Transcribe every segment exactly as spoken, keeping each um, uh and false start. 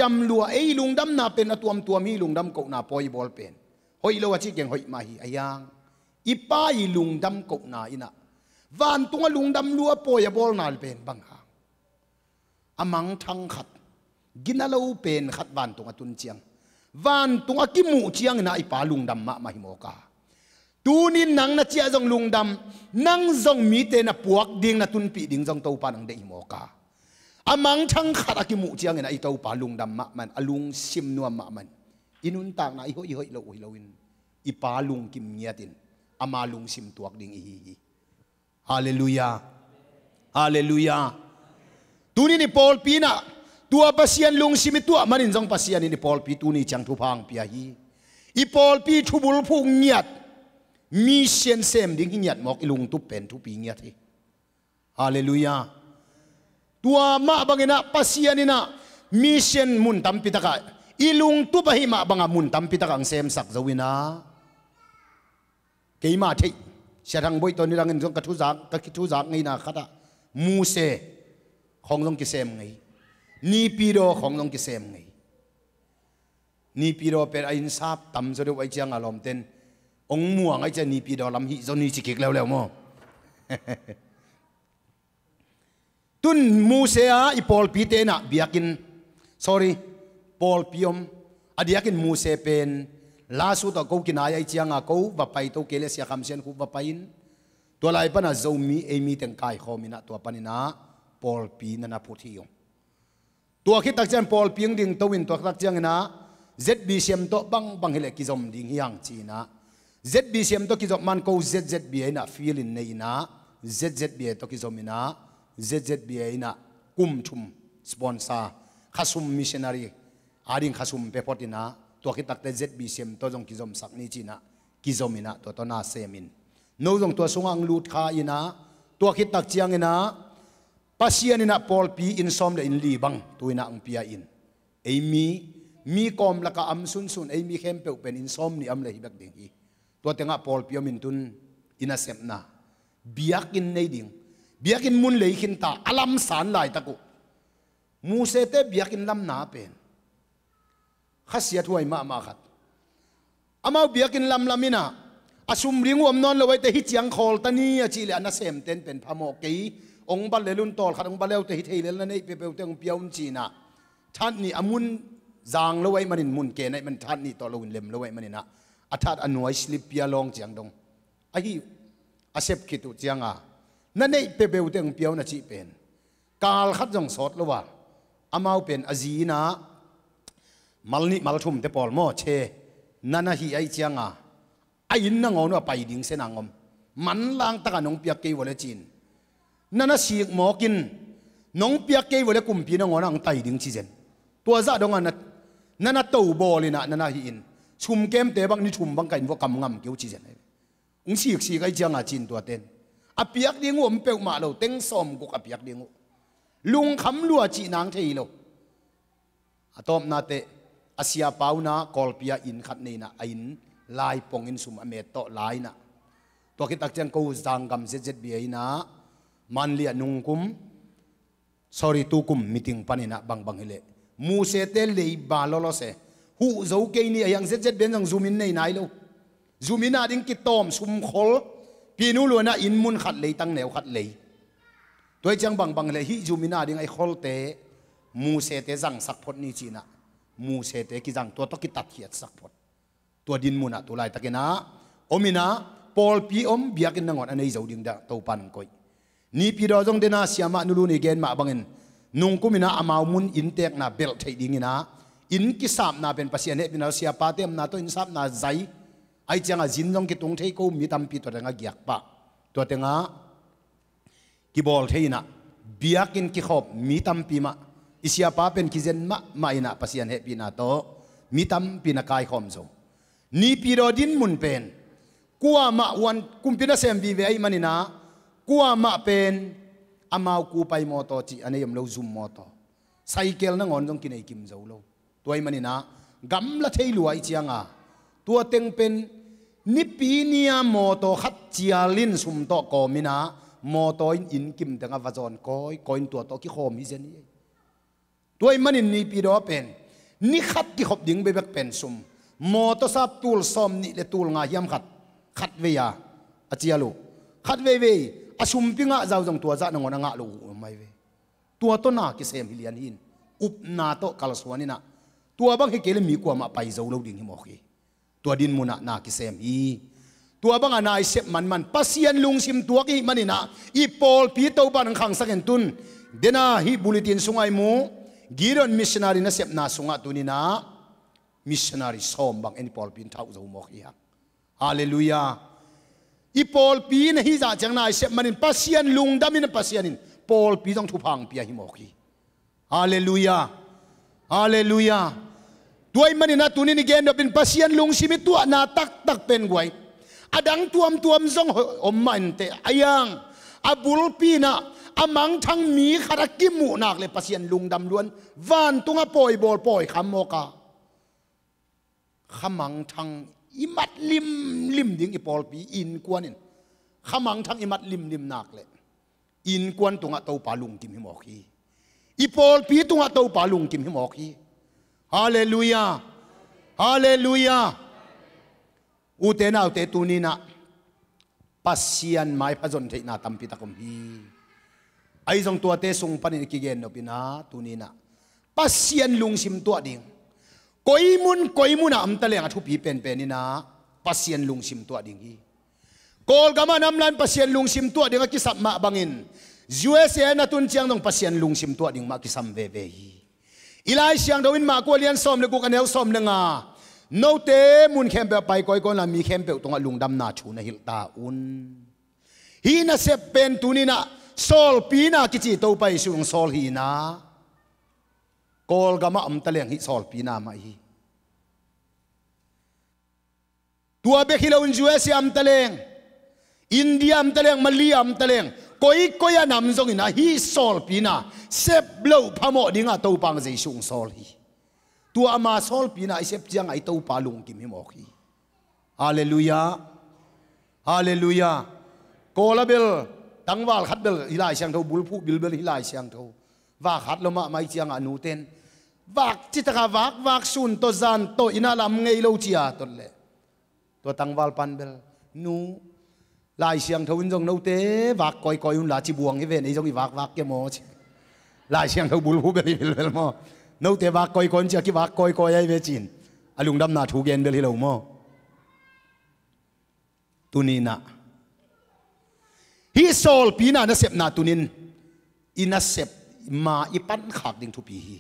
lungdam lua, ei lungdamna pen a tuamtuam hi, lungdam kohna pawi bawl pen hoih lo a ci keng, hoih mah hi a hiang. I Pa i lungdam kohna in ah vantung a lungdam lua pawi a bawlna pen bang hang? A mangthang khat, gina lo pen khat vantung a tun ciang, vantung a kimuh ciangin ah i Pa lungdam mahmah hi mawk a. Tunin nang na ciah zong lungdam, nang zong mite na puak ding, na tunpih ding zong Topa nang deih hi mawk a. A mangthang khat a kimuh ciangin ah i Topa lungdam mahmah in, a lungsim nuam mahmah in, i nuntakna i hoih, i hoih loh uh hi loin, i Pa lungkim ngiatin ama lungsim tuak ding i hi hi. Halleluiah. Halleluiah. Tunin i pawlpi in ah tua Pasian lungsim i tuah manin zong Pasian in i pawlpi tuni ciang thupha hong pia hi. I pawlpi thubulphuh ngiat, mission sem ding hi ngiat mawk, i lungtup pen thupi ngiat hi. Halleluiah. Tua mah bangin ah Pasian in ah mission mun tampi takah, i lungtup ahi mah bangah mun tampi takah hong semsak zo in ah, keima theih, Sia Thang Boih tawh nidangin zong ka thuzak, ka kithuzak ngeina khatah Muse khawng zong kisem ngei, Nipidaw khawng zong kisem ngei. Nipidaw pen a innsap tam zaw deuh ahih ciangah lawmten hong muang ahih ciang Nipidaw lam hih zaw ni ci kik leuleu maw? Tun Muse a i pawlpite in ah biakinn, sorry, pawlpi om, a diakin Muse pen Lasu tawh ko kinai ahih ciangah ko va pai to kei le Sia Kham Sian Khup va pai in, tua lai panah Zomi ei mi teng kaikhawm in ah tua panin ah pawlpi na na phut hi ung. Tua khit tak ciang pawlpi hong ding to in, tua khit tak ciangin ah Z B C M tawh bangbang hileh kizom ding hi hang ci-in ah, Z B C M tawh kizom man ko Z Z B A in ah field in nei in ah, Z Z B A tawh kizom in ah, Z Z B A in ah kum thum sponsor, khasum missionary ading khasum pia phot in ah, tua khit takte Z B C M tawh zong kizomsak ni ci-in ah, kizom in ah tua tawh na sem in, no zong tua sungah hong lut kha in ah, tua khit tak ciangin ah Pasian in ah pawlpi inn sawm le inn li bang tu-in ah hong pia in, ei mi, mi kawm lakah a om sunsun ei mi khempeuh pen inn sawm nih a om le hi bek ding hi. Tua tengah pawlpi om in tun i nasepna, biakinn nei ding, biakinn mun lei khin ta, a lamsan laitak uh. Musete biakinn lamna pen kha siathuai mahmah khat. Amau biakinn lamlam in ah, a sum ding uh om nawn lo ahih teh hih ciang khawl ta ni a cih leh a nasemten pen phamawh kei, hong bal lel un, tawlkhat hong bal le uh teh hih thei lel, na neih peuhpeuh teh hong pia un ci-in ah, that nih a mun zang lo ahih manin, mun ken ahih manin, that nih tawh lo in lem lo ahih manin ah, a that a nuai slip pia lawng ciang dong ahi, a sep khit uh ciangah, na neih peuhpeuh teh hong pia un a cih pen kal khat zong sawt lo a, amau pen a zi in ah mal nih mal thumte pawl maw, che, na na hih ahih ciangah, a inn nangawn uh a pai ding se nang om, manlang takah nong piak kei vua le ci-in, na na sik mawk in, nong piak kei vua le kumpi nangawn ah hong tai ding ci zen. Tua zah dongah na, na na to bawl in ah, na na hih in, sum kemte bang ni thum bang ka inn vuah kam ngam kei uh ci zen. Hong siksik ahih ciangah ci-in tuate in, a piak ding uh om peuhmah lo, teng sawmguk a piak ding uh. Lungkham lua cih nang thei lo. A tawpna teh, a siapa un ah Kawlpi ah inn khat nei in ah, a inn laipong in sum a met tawh la in ah, tua khit tak ciang ko zanggam Z Z B A in ah Manli ah nungkum, sorry, tukum meeting panin ah bangbang hileh, Musete leiba lawlaw se, huh zo kei ni, a hiang Z Z B A in zong zum inn nei nai lo. Zum inn ading kitawm sumkhol, pinu luan ah inn mun khat lei, tang neu khat lei. Tua ahih ciang bangbang hileh hih zum inn ading a i kholte Musete zangsak phot ni ci-in ah, Musete kizang, tua tawh kitatkhiatsak phot. Tua din munah tu laitakin ah om in ah, pawlpi om, biakinn nangawn a nei zo ding dah Topa in hong koih. Nipidaw zong den ah, siamah Nu Lu Ni gen mah bangin, nungkum in ah amau mun inntekna belh theih dingin ah, inn kisapna pen Pasian hehpihna, siapate omna tawh inn sapna zai, ahih ciangah zin zong kitung thei ko, mi tampi tua tengah giak pah. Tua tengah kibawl thei in ah, biakinn kikhawm mi tampi mah, i siapa pen kizen mahmah in ah, Pasian hehpihna tawh mi tampi in a kaikhawm zo. Nipidaw din mun pen kuamah, wan kumpi nasem vive ahih manin ah, kuamah pen amau kupai mawtaw cih a nei om lo, zum mawtaw. Saikel nangawn zong kinei kim zo lo. Tua ahih manin ah, gamla thei lua ahih ciangah, tua teng pen nipi ni-a mawtaw khat cial in sum tawh kawm in ah, mawtaw in inn kim tengah va zawn kawikawi in tua tawh kikhawm hi zen hi. Tua ahih manin Nipidaw pen Ni khat kikhop ding bekbek pen sum. Mawtaw sap tul sawm nih le tul nga hiam khat, khat vei a, a cial uh. Khat veivei a sumpi ngah zau zong tua zah nangawn a ngah lo uh om mai ve. Tua tawh na kisem hi lian hi in, upna tawh kalsuan inah, tua bang hi kei le mi kuamah pai zo lo ding hi mawk hi. Tua din munah na kisem hi. Tua bangah na i sep manman Pasian lungsim tuak i hih maninah, i pawlpi Topa nang khangsak in tun. Dena hih bulletin sungah i mu, Gideon missionary nasepna sungah tuninah missionary sawm bang en i pawlpi in thauh zo mawk hi hang. Halleluiah. I pawlpi in ahi zah ciang na i sep manin Pasian lungdam in, Pasian in pawlpi zong thupha hong pia hi mawk hi. Halleluiah. Halleluiah. Tua i maninah tunin i gen nopin Pasian lungsim i tuahna taktak pen guai, a dang tuamtuam zong om mah inteh, a iang a bulpi inah a mangthang mi khat a kimuhnak le Pasian lungdam luan, vantungah pawibawl pawikham mawk a, khamangthang i mat limlim ding i pawlpi innkuan in, khamangthang i mat limlim nak le innkuan tungah Topa lungkim hi mawk hi. I pawlpi tungah Topa lungkim hi mawk hi. Halleluiah. Halleluiah. Ute naute, tuninah Pasian maipha zon theihna tampi tak om hi. Ahi zong tuate sung panin i kigen nopinah tuninah Pasian lungsim tuah ding, koi mun koi munah om taleng a thupi penpen inah Pasian lungsim tuah ding hi. Kawlgamah namlan Pasian lungsim tuah ding a kisap mah bangin U S A na tun ciang dong Pasian lungsim tuah ding mah kisam veve hi. I Lai Siangtho in Marku a lian sawm le guk a neu sawm le nga, note mun khempeuh a pai kawikawi unla mi khempeuh tungah lungdamna thu na hilh ta un. Hih nasep pen tuninah sawlpina kici Topa Jesu hong sawl hi inah, Kawlgamah om taleng hih sawlpina mah hi. Tua bek hi loin U S A om taleng, India om taleng, Malaysia om taleng, koikoi a nam zongin ahi sawlpina sep loh phamawh dingah Topa Jesu hong sawl hi. Tua ama sawlpina i sep ciangah i Topa lungkim hi mawk hi. Halleluiah. Halleluiah. Kawla bel tangval khat bel hi Lai Siangtho, bulphuh bilbel hi Lai Siangtho. Vak hat lo mahmah i ciangah a nuten vak citaka vakvak sun tawh zan tawh inah lam ngei lo cia tot leh, tua tangval pan bel, nu, Lai Siangtho in zong note vak kawikawi unla ci buang hi ven, ei zong i vakvak ke maw ci. Lai Siangtho bulphuh bel hi bilbel maw. Note vak kawikawi un cia kivak kawikawi ahi ve cin a lungdamna thu gen bel hi lo maw. Tuninah hih sawlpina nasepna tunin i nasep ma i pankhak ding thupi hi.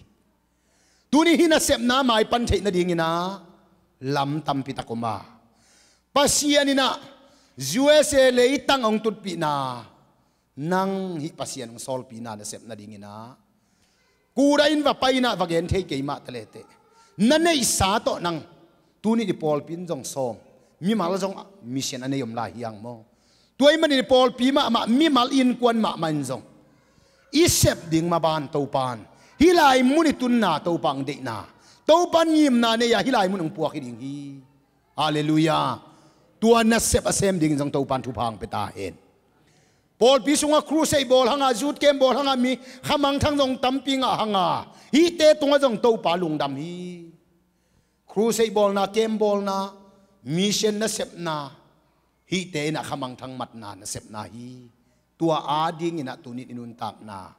Tuni hih nasepna ma i pan theih nadinginah lam tampi tak om a, Pasian inah U S A leitang hong tutpihna, nang hih Pasian hong sawlpina nasep nadinginah Kuda in va pai inah va gen thei kei mah talete, na neihsa tawh nang, tuni i pawlpi in zong sawm, mimal zong mission a nei om lai hiang maw. Tua i manin i pawlpi mahmah, mimal innkuan mahmah in zong i sep ding maban Topan, hih lai mun i tunna Topa hong deihna, Topan ngimna nei-a hih lai mun hong puak hi ding hi. Halleluiah. Tua nasep a sem dingin zong Topan thupha hong pia ta hen. Pawlpi sungah crusade bawl hanga, youth camp bawl hanga, mi khamangthang zong tampi ngah hanga, hihte tungah zong Topa lungdam hi. Crusade bawlna, camp bawlna, mission nasepna, hihte inah khamangthang matna nasepna hi. Tua adinginah tunin i nuntakna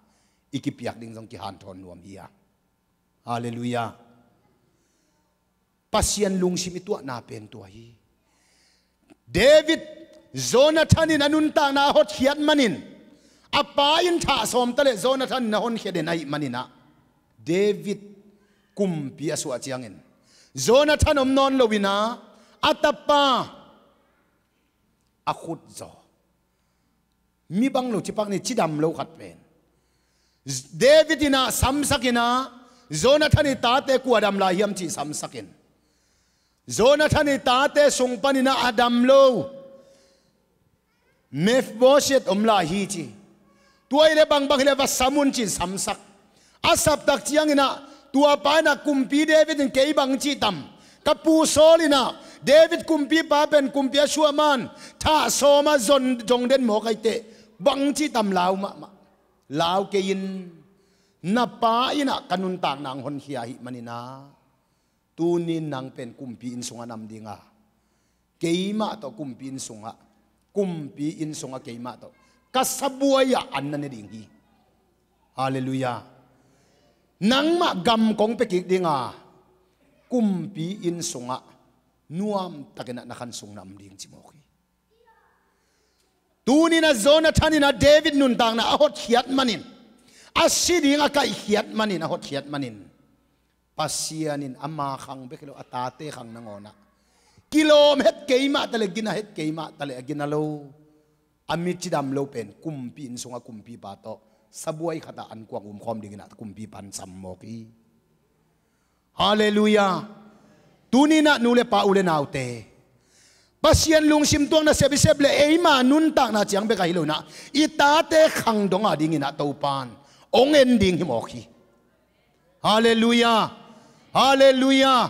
i kipiak ding zong kihanthawn nuam hi a. Halleluiah. Pasian lungsim i tuahna pen tua hi. David, Jonathan in a nuntakna a hotkhiat manin a pa in thah sawm taleh Jonathan in a honkhia den ahih maninah David kumpi a suah ciangin Jonathan om nawn loinah a tapa a khut zaw. Mi bang lo cipak ni, cidam lo khat pen David inah samsak inah Jonathan i tate kua dam lai hiam cih samsak in, Jonathan i tate sung paninah a dam lo Mephibosheth om lai hi ci. Tua hileh bangbang hileh va sam un cin samsak. A saptak cianginah tua pa inah kumpi David in kei bang cih tam, ka pu Saul inah David kumpipa pen kumpi a suah man thah sawma zong den mawk aiteh bang cih tam lau mahmah. Lau kei in, na pa inah ka nuntakna hong honkhia ahih maninah Tunin nang pen kumpi inn sungah nam dinga, keimah tawh kumpi inn sungah, kumpi inn sungah keimah tawh ka sabuai-ah an na ne ding hi. Halleluiah. Nangmah gam kong pia kik dinga, kumpi inn sungah nuamtakinah na khan sung na om ding ci mawk hi. Tuninah Jonathan inah David nuntakna a hotkhiat manin, a si ding a kaihkhiat manin, a hotkhiat manin, Pasian in ama khang bek hi lo, a tate khang nangawnah kilawm het keimah taleh, gina het keimah taleh, a gina lo, a mit cidam lo pen kumpi inn sungah kumpipa tawh sabuai khatah an kuang umkhawm dinginah kumpipa in sam mawk hi. Halleluiah. Tuninah nu le pa, u le naute, Pasian lungsim tuak nasep i sep le eima nuntakna ciang bek ahi lo inah, i tate khang dong a dinginah Topan hong en ding hi mawk hi. Halleluiah. Halleluiah.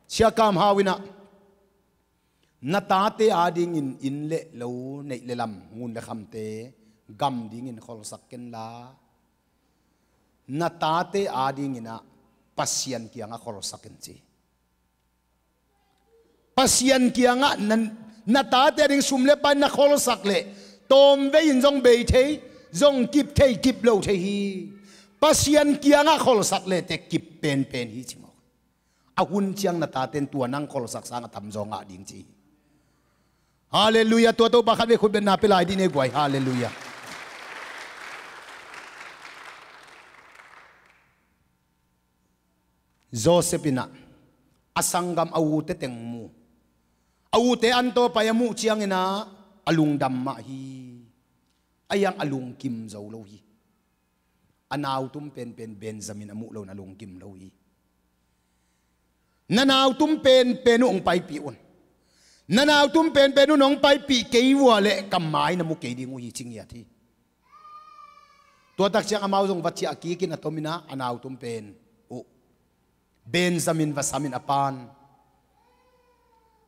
Siakam hau inah, na tate adingin inn le lo, neih le lam, ngun le khamte gam dingin kholsak kenla, na tate adinginah Pasian kiangah kholsak in ci. Pasian kiangah na, na tate ading sum le pai na kholsak leh, tawmvei in zong bei thei, zong kip thei, kip lo thei hi. Pasian kiangah kholsak leh teh kip penpen hi ci mawk. A hun ciang na taten tua nang kholsak sang a tamzaw ngah ding ci hi. Halleluiah. Tua Topa khatvei khutbetna pia lai dih ni guai. Halleluiah. Joseph inah a sanggam a ute teng mu. A ute an tawh pai a muh cianginah a lungdam mah hi. A hiang a lungkim zo lo hi. A nautum penpen Benjamin a muh lo in a lungkim lo hi. Na nautum penpen uh hong paipih un. Na nautum penpen uh nong paipih kei vua leh ka mai na mu kei ding uh hi ci ngiat hi. Tua takciang amau zong va ciah kikin a tominah a nautum pen uh Benjamin va samin a pan,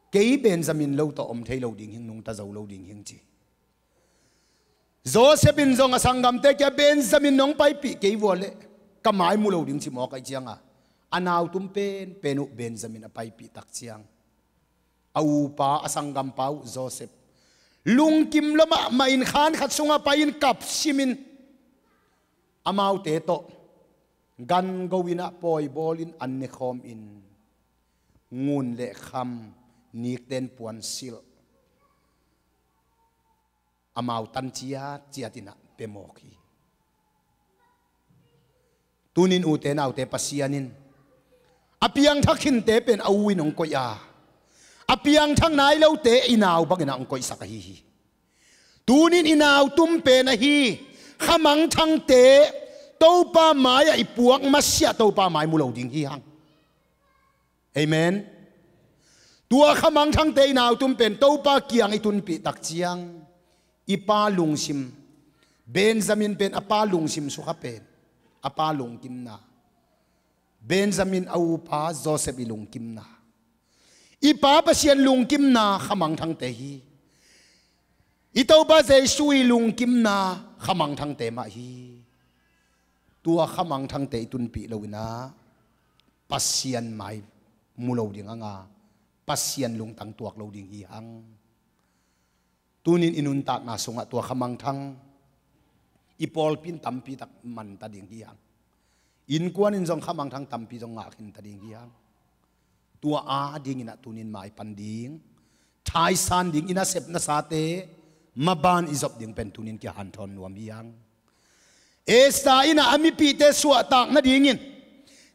kei Benjamin lo tawh om thei lo ding hing, nungta zo lo ding hing ci. Joseph in zong a sanggamte kia Benjamin nong paipih kei vua leh ka mai mu lo ding ci mawk ahih cianga a nautum penpen uh Benjamin a paipih takciang a upa, a sanggampa uh Joseph lungkim lua mahmah in khan khat sungah pai-in kapsimin amaute tawh gan go inah pawi bawlin an nekhawmin ngun le kham, nikten puansilh amau tan ciatciat inah pia mawk hi. Tunin ute naute, Pasian in a piangthak khinte pen a u in hong koih a, a piangthak nai lote i nau bangin a hong koihsak ahi hi. Tunin i nautum pen ahi khamangthangte Topa mai-ah i puak masiah Topa mai mu lo ding hi hang. Amen. Tua khamangthangte i nautum pen Topa kiang i tunpih takciang i pa lungsim, Benjamin pen a pa lungsim sukha pen a pa lungkimna, Benjamin a upa Joseph i lungkimna, i pa Pasian lungkimna khamangthangte hi. I Topa Jesu i lungkimna khamangthangte mah hi. Tua khamangthangte i tunpih lo inah Pasian mai mu lo ding hanga, Pasian lungtang tuak lo ding hi hang. Tunin i nuntakna sungah tua khamangthang i pawlpi in tampi tak manta ding hi hang. Innkuan in zong khamangthang tampi zong ngah khinta ding hi hang. Tua a dinginah tunin maipan ding, thaisan ding, i nasep nasate maban i zop ding pen tunin kihanthawn nuam hi hang. Esther inah a mipihte suahtak nadingin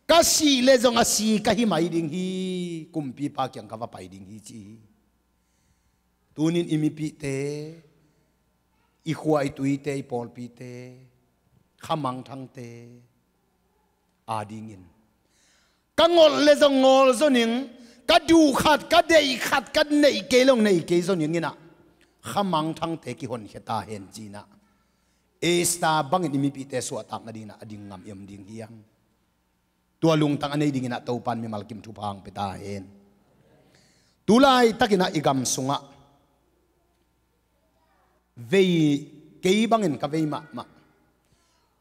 ka sih le zong a si ka hi mai ding hi, kumpipa kiang ka va pai ding hi ci hi. Tunin i mipihte, i khua i tuite, i pawlpite, khamangthangte adingin ka ngolh le zong ngawl zo ning, ka duh khat, ka deih khat, ka neih kei le zong nei kei zo ning inah khamangthangte kihonkhia ta hen ci inah Esther bangin i mipihte suahtak nadinginah a ding ngam i om ding hi hang. Tua lungtang a nei dinginah Topan mimal kim thupha hong pia ta hen. Tulaitak inah i gam sungah vei, kei bangin ka vei mahmah,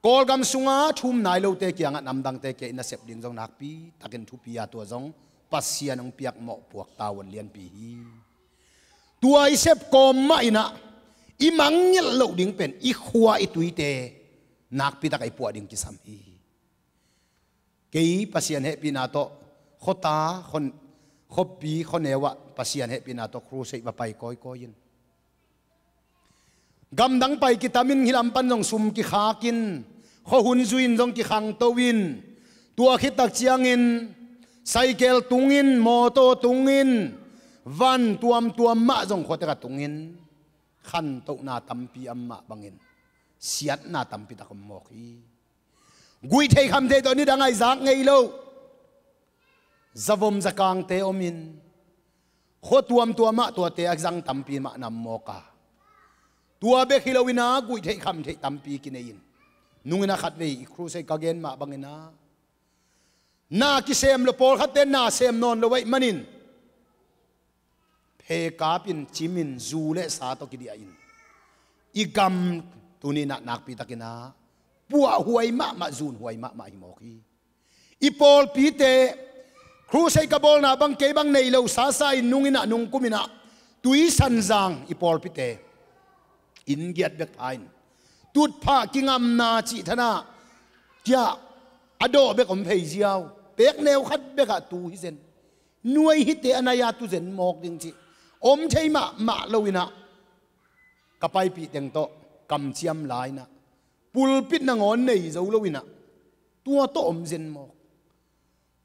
Kawlgam sungah thu um nai lote kiangah namdangte kia i nasep ding zong nakpi takin thupi a, tua zong Pasian hong piak mawhpuak tavuan lianpi hi. Tua i sep kawm mah in ah i mangngilh loh ding pen i khua i tuite nakpi tak a i puah ding kisam hi. Kei Pasian hehpihna tawh khuata, khua-, khuapi, khuaneu ah Pasian hehpihna tawh crusade va pai kawikawi in. Gamdang pai kitamin hih lam pan zong sum kikhak in, khuahun zui in zong kikhangto in, tua khit tak ciangin cycle tungin, mawtaw tungin, van tuamtuam mah zong khuatek ah tungin, khantohna tampi om mah bangin siatna tampi tak om mawk hi. Guih theih kham theih tawh nidang a i zak ngei lo. Zavom zakangte om in, khua tuamtuam ah tuate a zang tampi mah na om mawk a, tua bek hi lo in ah guih theih kham theih tampi kinei in, nung in ah khatvei i crusade ka gen mah bangin ah, na kisem lo, pawlkhatte na sem nawn lo ahih manin, phe kap in, cim in, zu le sa tawh kidiah in, i gam tuni in ah nakpi takin ah puahhuai mahmah, zunhuai mahmah hi mawk hi. I pawlpite, crusade ka bawlna bang kei bang nei lo sasa in, nung in ah nung kum in ah Tuisanzang i pawlpite inn giat bek pha in, tutphah kingamna cih than ah, kiah a dawh bek om phei ziau, pek neu khat bek ah tu hi zen, nuai hite a nai a tu zen mawk ding cih om thei mahmah lo in ah, ka paipih teng tawh kamciam la in ah, pulpit nangawn nei zo lo in ah, tua tawh om zen mawk.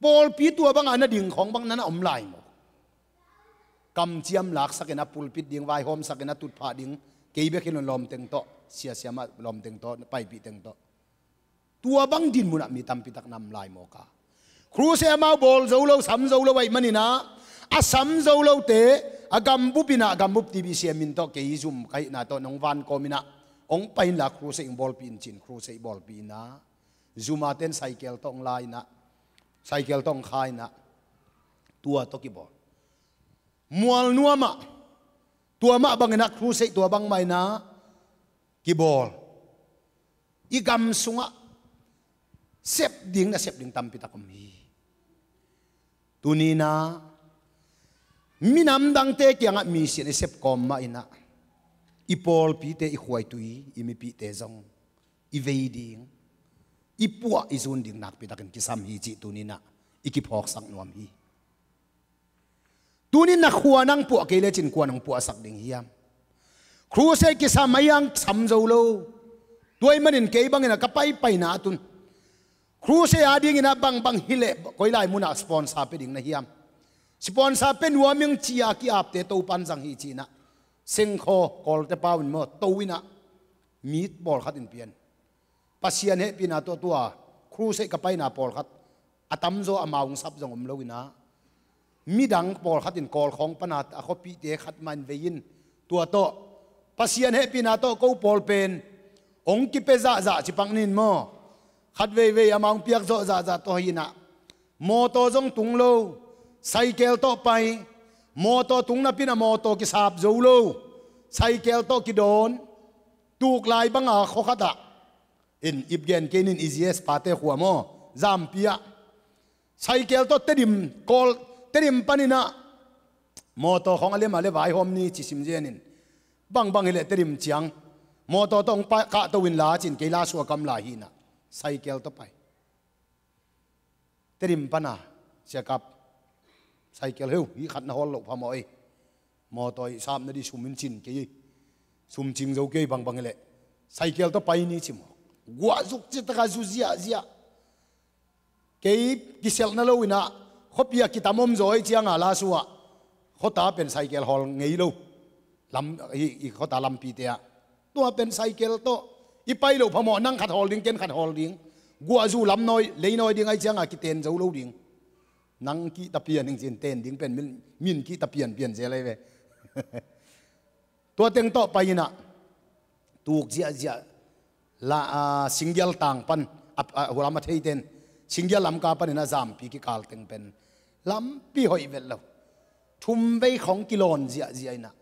Pawlpi tua bang a na ding khawng bang na na om lai mawk. Kamciam laksak in ah, pulpit ding vaihawmsak in ah, tutphah ding, kei bek hi lo in, lawm teng tawh, siasia mah lawm teng tawh, paipih teng tawh, tua bang din mun ah mi tampi tak na om lai mawk a, crusade amau bawl zo lo, sam zo lo ahih manin ah, a sam zo lote a gambup in ah, gambup T B C M in tawh kei zum ka hihna tawh nong van kawm in ah, hong pai inla crusade hong bawlpih in ci-in crusade bawlpih in ah, zum a ten cycle tawh hong la in ah, cycle tawh hong kha in ah, tua tawh kibawl. Mualnuam ah tua mah bangin ah crusade tua bangmah in ah kibawl. I gam sungah sep ding, na sep ding tampi tak om hi. Tuni in ah minam dangte kiangah mission i sep kawm mah in ah, i pawlpite, i khua i tui, i mipihte zong i vei ding, i puah i zun ding nakpi takin kisam hi cih tuni in ah i kiphawksak nuam hi. Tuni in na khua nang puah kei lecin kua nong puahsak ding hiam? Crusade kisam a hiang sam zo lo. Tua ahih manin kei bangin ah ka paipaina a tun, crusade a dingin ah bangbang hi leh koi lai mun ah sponsor pia ding na hiam? Sponsor pia nuam ing ci-a ki-apte Topan zang hi ci-in ah, Sengkhaw Kawlte pau in maw, to in ah, mi pawlkhat in pian. Pasian hehpihna tawh tua crusade ka paina pawlkhat, a tamzaw amau hong sap zong om lo in ah, midang pawlkhat in Kawlkhawng pan a, a khuapihte khat mah in vei in, tua tawh Pasian hehpihna tawh ko pawl pen hong kipia zahzah ci pak ni in maw. Khat veivei amau hong piak zawh zahzah tawh hi in ah, mawtaw zong tung lo, cycle tawh pai, mawtaw tung napi in ah mawtaw kisap zo lo, cycle tawh kidawn, tuk lai bang a khua khat ah, in ip gen kei ning, i G S pate khua maw, Zampi ah, cycle tawh Tedim, Kawl, Tedim pan in ah, mawtaw khawng a lem a le vaihawm ni ci sim zen in, bangbang hi leh Tedim ciang mawtaw tawh hong pai, kahto inla ci-in kei la suak a om lai hi in ah, cycle tawh pai. Tedim pan a, Sia Kap, cycle heu, hih khat na hawl loh phamawh ei. Mawtaw i sap nading sum in cin kei ei. Sum cing zo kei, bangbang hi leh cycle tawh pai ni ci maw. Guah zuk ci tak a zu ziahziah. Kei kiselhna lo in ah, khuapi ah kitam om zaw ahih ciang a, la suak, khuata pen cycle hawl ngei lo. Lam, i, i khuata lampite ah. Tua pen cycle tawh i pai loh phamawh, nang khat hawl ding, ken khat hawl ding. Guah zu lam nawi, lei nawi ding ahih ciang a kiten zo lo ding. Nang kihta pian ing ci-in ten ding pen min, min kihta pianpian zel ahi ve. Tua teng tawh pai in ah, tuk ziahziah, la, a, Singgial tang pan, a, a, hulam a theiten, Singgial lamka pan in ah Zampi kikal teng pen lampi hoih vet lo. Thum vei khawng kilawn ziahziah in ah,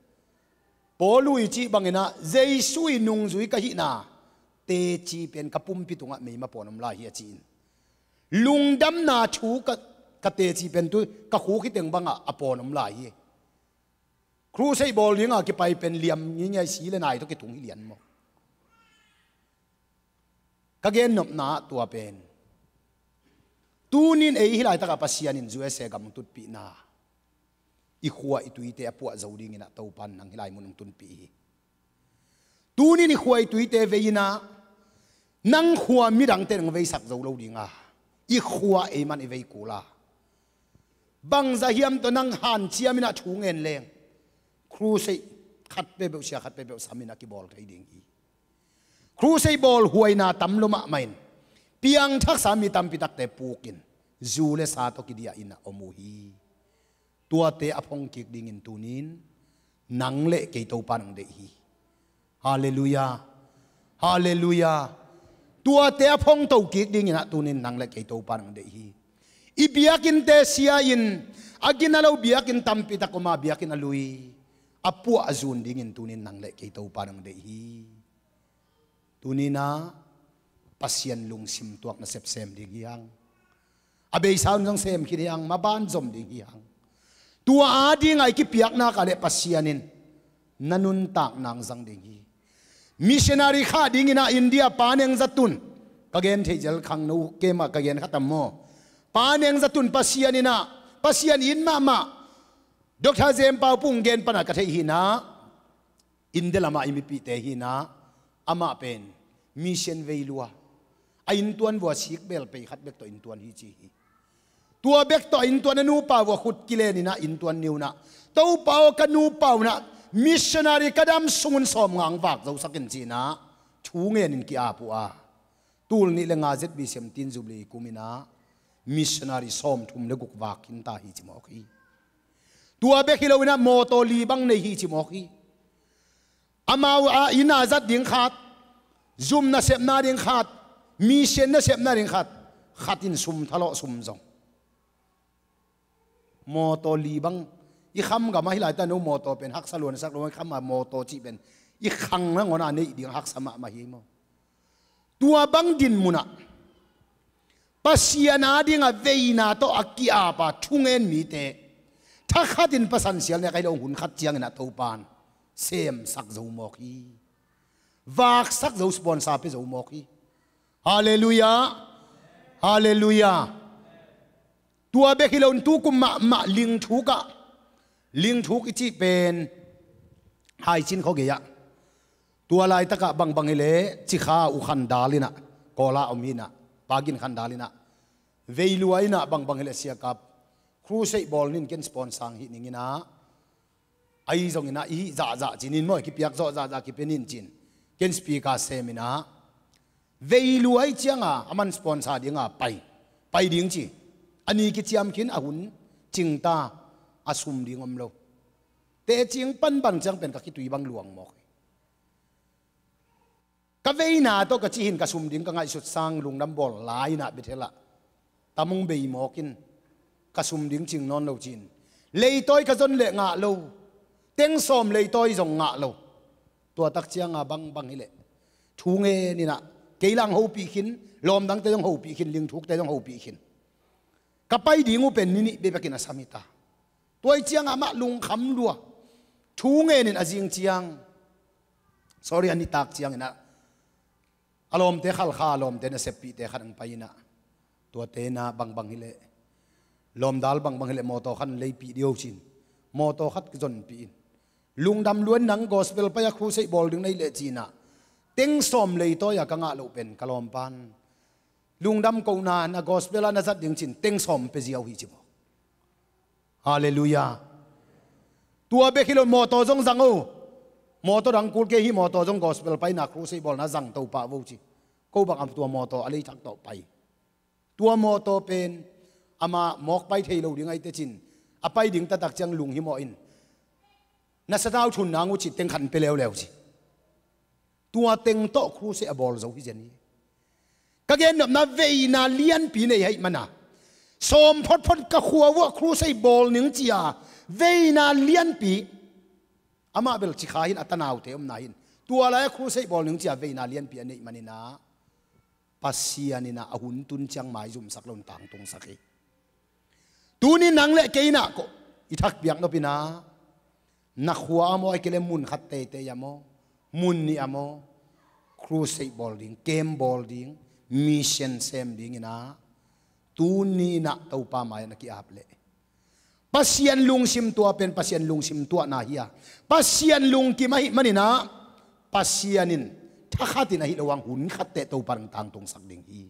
Paul i cih bangin ah, Jesu i nungzui ka hihna teci pen ka pumpi tungah meima pawn om lai hi a ci-in, lungdamna thu ka, Ka teci pen tu ka khuk hi teng bangah a pawn om lai hi. Crusade bawl dinga kipai pen liam ngingiai, si le nai tawh kithung hi lian maw? Ka gennopna ah tua pen, tunin ei hih laitakah Pasian in U S A gam hong tutpihna, i khua i tuite a puah zo dingin ah Topa in nang hih lai mun hong tunpih hi. Tunin i khua i tuite vei in ah, nang khua midangte in hong veisak zo lo dinga, i khua ei mah in i vei kul a, bangzah hiam tawh nang hanciam in ah thu ngen leng, crusade khat peuhpeuh, sia khat peuhpeuh sam in ah kibawl thei ding hi. Crusade bawl huaina tam lo mahmah in, piangthaksa mi tampi takte pukin, zu le sa tawh kidiah in ah om uh hi. Tuate a phong kik dingin tunin nang le kei Topa in hong deih hi. Halleluiah. Halleluiah. Tuate a phong to kik dingin ah tunin nang le kei Topa in hong deih hi. I biakinnte sia in, a gina lo biakinn tampi tak om a, biakinn a lui, a puah a zun dingin tunin nang le kei Topa in hong deih hi. Tuni in ah Pasian lungsim tuak nasep sem ding hi hang. A beisa un zong sem khin hi hang, maban zom ding hi hang. Tua a dingah i kipiakna kah le Pasian in na nuntakna hong zang ding hi. Missionary khah dingin ah India Pa Neng Za Tun, ka gen theih zel khangno kei mah ka gen kha tam maw? Pa Neng Za Tun Pasian in ah, Pasian it mahmah, Doctor Jem Pau Pung gen pan ah ka theih hi in ah, India lamah i mipihte hi in ah, amah pen mission vei lua. A inntuan vua sikbel pei khat bek tawh inntuan hi ci hi. Tua bek tawh a inntuan a nupa vua khut kilen in ah inntuan ni un ah, Topa aw, ka nupa un ah missionary ka dam sung un sawm nga hong vak zosak in ci in ah thu ngen in ki-ap uh a, tul nih le nga Z B C M Teen Jubilee kum in ah missionary sawmthum le guk vak khin ta hi ci mawk hi. Tua bek hi lo in ah mawtaw li bang nei hi ci mawk hi. Amau a inn a zat ding khat, zum nasepna ding khat, mission nasepna ding khat, khat in sum thalawh sum zong. Mawtaw li bang, i kham gam ah hih laitak no mawtaw pen haksa lua na sak lo, i kham a mawtaw cih pen i khang nangawn a neih ding haksa mahmah hi maw? Tua bang din mun ah Pasian a dingah veina tawh a ki-ap a thungen mite, thakhat in pasan sial nek ahi lo, hun khat ciangin ah Topa in semsak zo mawk hi. Vaksak zo, sponsor pia zo mawk hi. Halleluiah. Halleluiah. Tua bek hi lo in tukum mahmah lingthuk ah, lingthuk i cih pen Haicin khuagei ah, tua laitakah bangbang hileh Cikha uh khandal in ah, Kawl ah om hi in ah, Pa Gin khandal in ah, vei lua in ah bangbang hileh siakap, crusade bawl ning, ken sponsor hih ning in ah, ahi zongin ah i hih zahzah ci ning maw, kipiak zawh zahzah kipia ning ci-in ken speaker sem in ah, vei lua ahih ciangin a man sponsor dingin pai, pai ding ci. A ni kiciam khin, a hun cingta, a sum ding om lo. Teci pan bang ciang pen ka khitui bang luang mawk hi. Ka veina tawh ka cih hi-in ka sum ding ka ngaihsut sang lungdam bawl lai in ah Bethel ah tam hong bei mawk in, ka sum ding cing nawn lo ci-in leitawi ka zon leh ngah lo, teng sawm leitawi zong ngah lo. Tua tak ciangin bangbang hileh thu ngen in ah, kei lah hong hopih khin, lawm dangte zong hopih khin, lingthukte zong hopih khin. Ka pai ding uh pen ni nih bekbek in a sam hi ta. Tua ahih ciangin amah lungkham lua, thu ngen in a zing ciang, sorry, a nitak ciangin ah a lawmte khalkha, a lawmte naseppihte khat hong pai in ah, tuate in ah bangbang hileh, lawmdal bangbang hileh mawtaw khat leipih dih o ci-in mawtaw khat ka zonpih in, lungdam lua-in nang gospel pai a crusade bawl ding na hih leh ci-in ah, teng sawm leitawi a ka ngah loh pen ka lawmpa in lungdam kohna, na gospel ah na zat ding ci-in teng sawm pia ziau hi ci maw. Halleluiah. Tua bek hi lo, mawtaw zong zang o. Mawtaw dang kul kei hi, mawtaw zong gospel paina, crusade bawlna zang to pah vo ci. Ko bang a tua mawtaw a leithak tawh pai. Tua mawtaw pen amah mawk pai thei lo ding ahih teh cin, a pai ding taktak ciang lunghimawh in, na satau thun nang uh ci, teng khat pia leuleu ci. Tua teng tawh crusade a bawl zo hi zen hi. Ka gennopna veina lianpi nei ahih manin, sawm photphot ka khua uah crusade bawl ning ci-a veina lianpi, amah bel Cikha hi-in a tanaute omna hi-in, tua lai-ah crusade bawl ning ci-a veina lianpi a neih manin, Pasian in a hun tun ciang maizumsak loin tangtungsak hi. Tuni nang le kei in ah ko i thak piak nop in ah, na khua ah maw, a kei le mun khat teitei ah maw, mun nih ah maw, crusade bawl ding, camp bawl ding, mission sem ding in ah, tuni in ah Topa mai-ah na ki-ap leh, Pasian lungsim tuah pen Pasian lungsim tuahna hi a, Pasian lungkim ahih manin ah, Pasian in thakhat in ahi lo hang hun khat teh Topa in tangtungsak ding hi.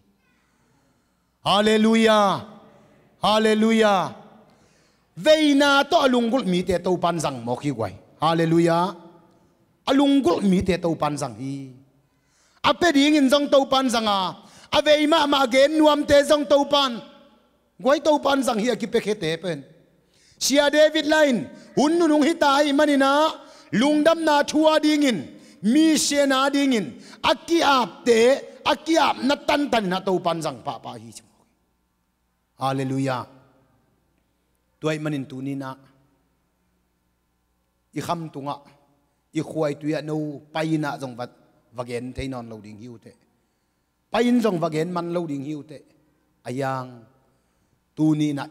Halleluiah. Halleluiah. Veina tawh a lunggulh mite Topa in zang mawk hi guai. Halleluiah. A lunggulh mite Topa in zang hi. A pia dingin zong Topa in zang a, a vei mahmah gen nuamte zong Topa in, guai, Topa in zang hi, a kipiakhete pen. Sia David Lai in, hun nunung hita ahih manin ah, lungdamna thu a dingin, mission a dingin a ki-apte, a ki-apna tantan in ah Topa in zang pahpah hi ci. Halleluiah. Tua ahih manin tuni in ah, i khamtung ah, i khua i tui ah no pai in ah zong va, va gen thei nawn lo ding hi uh teh. Pai in zong va gen man lo ding hi uh teh. Ahi hang, tuni in ah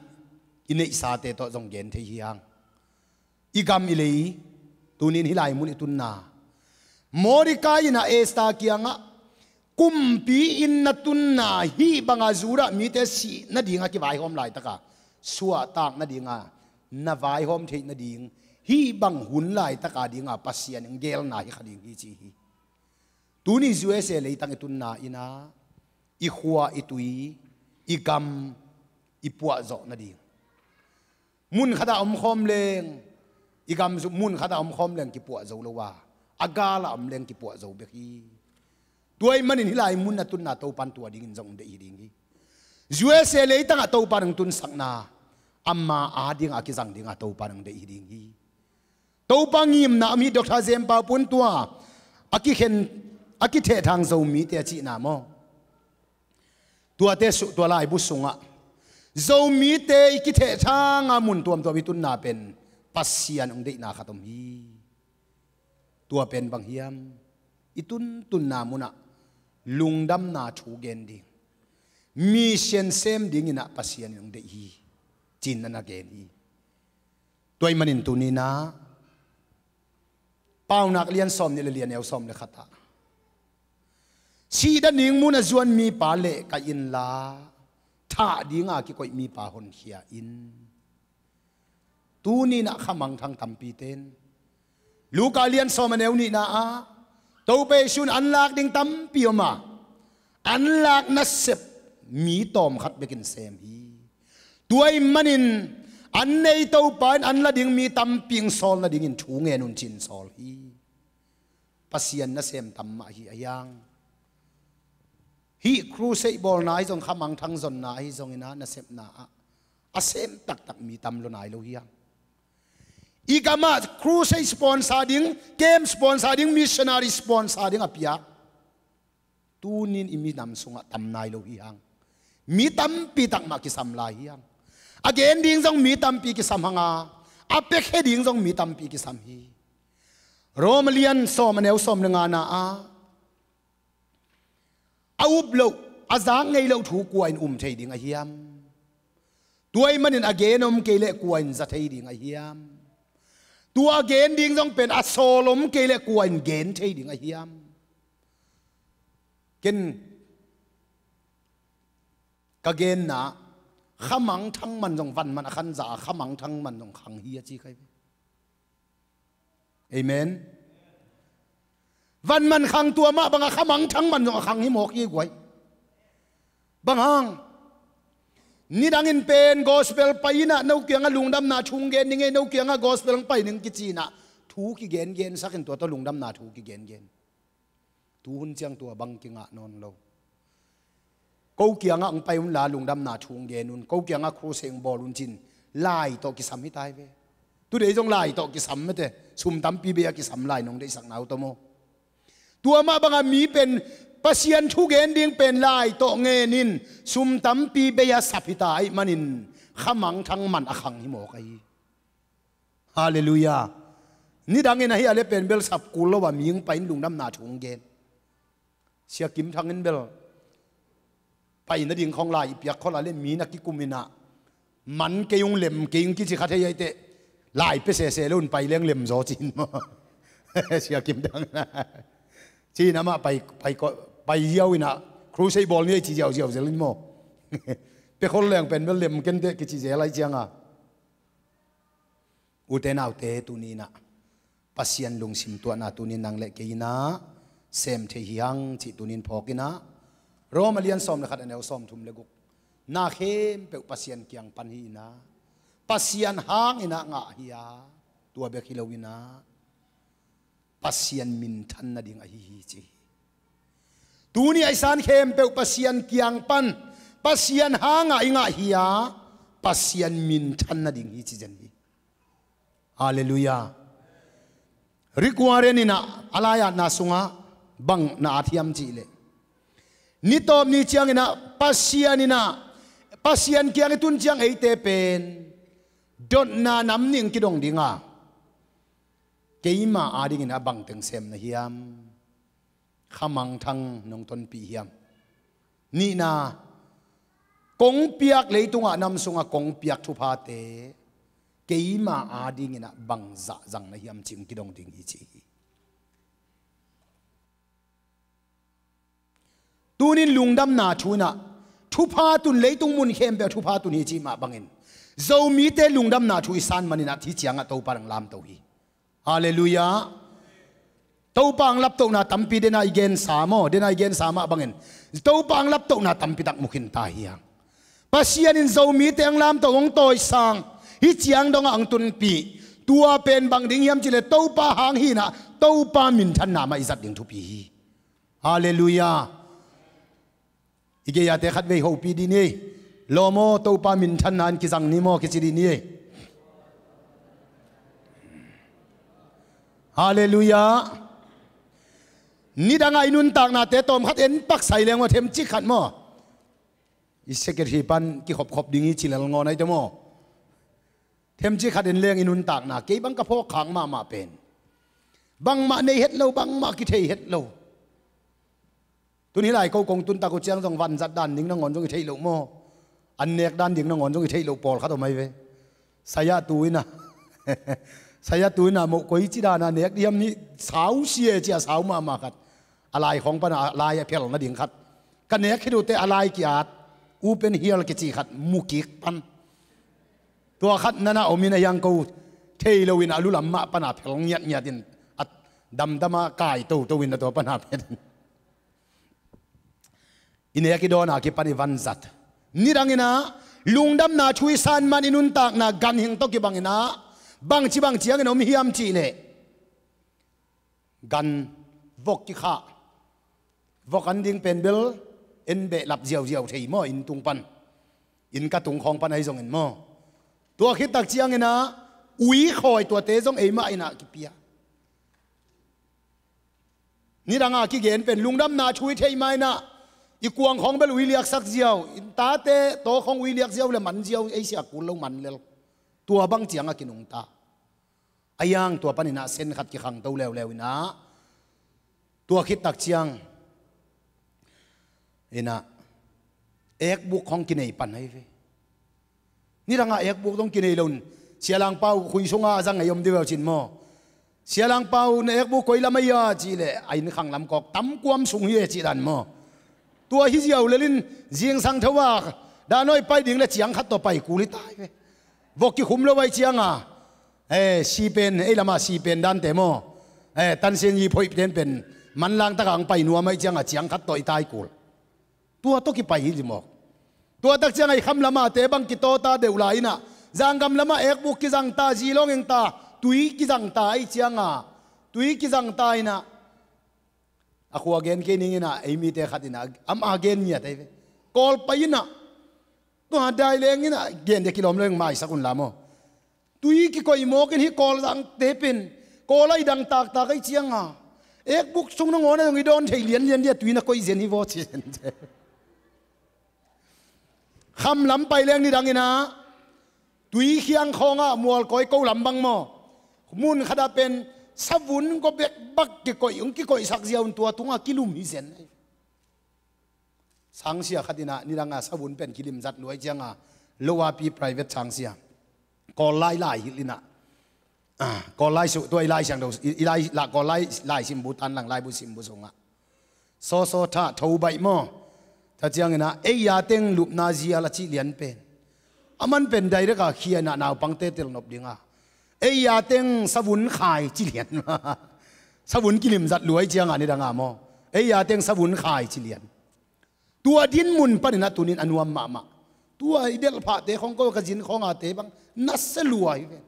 i neihsate tawh zong gen thei hi hang. I gam i lei, tuni in hih lai mun i tunna, Mordecai in ah Esther kiangah, kumpi inn na tunna, hih banga Judah mite sih nading a kivaihawm laitak a, suahtak nading a na vaihawm theih nading, hih bang hun laitak a ding a Pasian in gelna hi kha ding hi ci hi. Tuni U S A leitang i tunna in ah, i khua i tui, i gam i puahzawh nading, mun khat ah om khawm leng, i gam zu mun khat ah om khawm leng kipuah zo lo a, a gal ah om leng kipuah zo bek hi. Tua ahih manin hih lai mun a tunna Topa in tua dingin zong deih hi ding hi. U S A leitang ah Topa in hong tunsakna, ama a ding a kizang ding a Topa in hong deih hi ding hi. Topa ngimna a om hi. Doctor Jem Pau Pun tua a kikhen, a kithehthang Zomite a cihna maw, tuate su, tua laibu sungah Zomite i kithehthang a mun tuamtuam i tunna pen Pasian hong deihna khat om hi. Tua pen bang hiam? I tuntunna mun ah lungdamna thu gen ding, mission sem ding in ah Pasian in hong deih hi, ci-in na na gen hi. Tua ahih manin tuni in ah, Paunak lian sawmnih le li, a neu sawm le khat ah, sihdan ding mun a zuan mipa lehkaih inla, thah ding a kikoih mipa honkhia in. Tuni in ah khamangthang tampite in, Luka lian sawm, a neu nihna ah, Topa Jesu in an lak ding tampi om a, an lak nasep mi tawmkhat bekin sem hi. Tua ahih manin an nei Topa in an la ding mi tampi hong sawl nadingin thu ngen un ci-in sawl hi. Pasian nasem tam mah hi. Ahi hang, hih crusade bawlna ahi zong, khamangthang zonna ahi zongin ah, nasepna ah a sem taktak mi tam lo nai lo hi hang. I gam ah crusade sponsor ding, camp sponsor ding, missionary sponsor ding a piak, tuni in i minam sungah tam nai lo hi hang. Mi tampi tak mah kisam lai hi hang. A gen ding zong mi tampi kisam hang a, a piakhia ding zong mi tampi kisam hi. Rom lian sawm, a neu sawm le ngana ah, a up loh, a zak ngei loh thu kua in um thei ding a hiam? Tua ahih manin a gen om kei leh kua in za thei ding a hiam? Tua a gen ding zong pen a sawl om kei leh kua in gen thei ding a hiam? Ken ka genna, khamangthang man zong van man a khan za a, khamangthang man zong khang hi a ci kha hi ve. Amen. Van man khang tua mah bang a, khamangthang man zong a khang hi mawk hi guai. Bang hang? Nidangin pen gospel pai in ah, no kiangah lungdamna thu hong gen ning ei, no kiangah gospel hong pai ning kici in ah, thu kigengen sak in, tua tawh lungdamna thu kigengen. Tu hun ciang tua bang kingah nawn lo. Ko kiangah hong pai unla, lungdamna thu hong gen un. Ko kiangah crusade hong bawl un ci-in lai tawh kisam hi ta hi ve. Today zong lai tawh kisam mate, sum tampi bei a kisam lai nong deihsak nau tawh maw. Tua mah bang a mi pen Pasian thu gen ding pen lai tawh ngen in, sum tampi bei a sap hi ta ahih manin khamangthang man a khang hi mawk ahi. Halleluiah. Nidangin ahi a le pen bel sap kul lo a, mi hong pai in lungdamna thu hong gen. Sia Kim Thang in bel pai nading khawng lai i piak khol a le mi na kikum in ah, Man kei ung, lem kei ung kici kha thei ahih teh, lai pia sese lo un, pai leng lem zaw ci-in maw? Sia Kim Dang. Ci-in amah pai, pai, pai ziau in ah, crusade bawl ni ei ci ziauziau zel in maw? Pia khol leng pen bel lem ken teh kici zel lai ciang a. Ute naute, tuni in ah Pasian lungsim tuahna tuni in nang le kei in ah sem thei hi hang cih tuni in phawk in ah, Rom a lian sawm le khat, a neu sawmthum le guk, na khempeuh Pasian kiang pan hi in ah, Pasian hang in ah ngah hi a, tua bek hi lo in ah Pasian minthan nading ahi hi ci hi. Tuni a i san khempeuh Pasian kiang pan, Pasian hang ah i ngah hi a, Pasian minthan nading hi ci zen hi. Halleluiah. Rick Warren in ah a lai-atna sungah bang na at hiam cih leh, ni tawp ni ciang in ah Pasian in ah, Pasian kiang i tun ciang eite pen dotna nam nih hong kidong ding a, keima ading in ah bang teng sem na hiam? Khamangthang nong tonpih hiam? Nihna, kong piak, leitungah nam sungah kong piak thuphate keima ading in ah bang zah zang na hiam cih hong kidong ding hi ci hi. Tuni in lungdamna thu in ah thupha tun, leitung mun khempeuh thupha tun hi cih mah bangin, Zomite lungdamna thu i san man in ah hih ciang ah Topa hong lamto hi. Halleluiah. Topa hong laptohna tampi, den a i gensa maw, den a i gensa mah bangin Topa hong laptohna tampi tak mu khin ta hi hang. Pasian in Zomite hong lamto, hong tawisang, hih ciang dong ah hong tunpih. Tua pen bang ding hiam cih leh Topa hang hi in ah Topa minthanna mah i zat ding thupi hi. Halleluiah. I gei-ate khatvei hopih dih ni. Lawm aw, Topa minthanna in kizang ni maw, kici dih ni. Halleluiah. Nidang a i nuntaknate tawmkhat en pak sai leng maw, themcik khat maw. I secretary pan kikhopkhop ding hi ci lel ngawn ai te maw. Themcik khat en leng i nuntakna, kei bang ka phawk khak mahmah pen, bangmah nei het lo, bangmah kithei het lo. Tun hih lai ko kong tun tak uh ciang zong vanzat dan ding nangawn zong i theih loh maw? An nek dan ding nangawn zong i theih loh pawlkhat om ai ve. Saya tu in ah, saya tu in ah moh koi ci dan a nek dih hiam, hih sau sia ci a sau mahmah khat. A lai khawng pan a lai a phel nading khat ka nek khit uh teh, a lai ki-at, u pen hial kici khat mu kik pan. Tua khat na na om in a hiang ko thei lo in a lu lam mah pan a phel ngiatngiat in a damdam a kai toto in a tua pan a phet in. I nek i dawn a kipan i vanzat. Nidang in ah lungdamna thu i san man i nuntakna ganhing tawh kibang in ah bangci bang ciangin om hiam cih leh, gan vok kikhah, vok an ding pen bel en behlap ziauziau thei maw, inn tung pan, inn ka tung khawng pan ahi zongin maw. Tua khit tak ciangin ah ui khawi tuate zong eimah in ah kipia. Nidang a kigen pen lungdamna thu i theih ma in ah i kuang khawng bel ui liaksak ziau, i tate taw khawng ui liak ziau le man ziau ei sia kul lo, man lel. Tua bang ciang a kinungta. A hiang tua pan in ah sen khat kikhangto leuleu in ah, tua khit tak ciang in ah ekbuk khawng kinei pan ahi ve. Nidang a ekbuk zong kinei lo in, Sia Lang Pau khui sung a a za ngei om dih uh cin maw? Sia Lang Pau, na ekbuk koi lam ahi a cih leh, a inn khang lam kawk, tam kuam sung hi e cih dan maw? Tua hi ziau lel in zingsang tho a, dan aw i pai ding le ciang khat tawh pai kul i tai ve. Vok kikhum lo ai ciang a, eh, si pen, ei lam a si pen dante maw, eh, tansian yi phoih pen pen manlang tak a hong pai nuam ai ciang a, ciang khat tawh i tai kul. Tua tawh kipai hi limawk. Tua tak ciang a i kham lam a te bang kitaw ta deuh lai in ah, zanggam lam a ekbuk kizang ta, zilawng eng ta, tui kizang ta ai ciang a, tui kizang ta in ah, a khua gen kei ning in ah, ei mite khat in ah, amah gen ngiat ai ve. Kawl pai in ah, tua dai leng in ah, gen dia kilawm lo eng, maisak un la maw. Tui kikoih mawk in, hih Kawl zangte pen Kawl a i dang taktak ai ciang a, ekbuk sung nangawn a zong i dawn thei lianlian dia, tui na koih zen hi vaw ci zen. Kham lam pai leng nidang in ah, tui khiang khawng ah mual kawi ko lam bang maw, mun khat ah pen savun ko bek bak kikoih, hong kikoihsak ziau in tua tung a kilum hi zen. Sangsia khat in ah nidang a savun pen kilim zat luai ciang a, Lowapi private sang sia. Kawl lai lai hilh inah. Ah, Kawl lai su, tua i lai siang do, i, i lai, la, Kawl lai, lai simbu tan lang, laibu simbu sungah. Sawsaw tha, tho baih maw. Tua cianginah, ei a teng lupna zial a cih lian pen. A man pen direct a khia inah naupangte telnop dinga. Ei a teng savun khai cih lian. Savun kilimzat luai cianga ni danga maw. Ei a teng savun khai cih lian. Tua din mun paninah tunin a nuam mahmah. Tua i delhphahte khong ko ka zin khawngate bang nasia lua hi ve.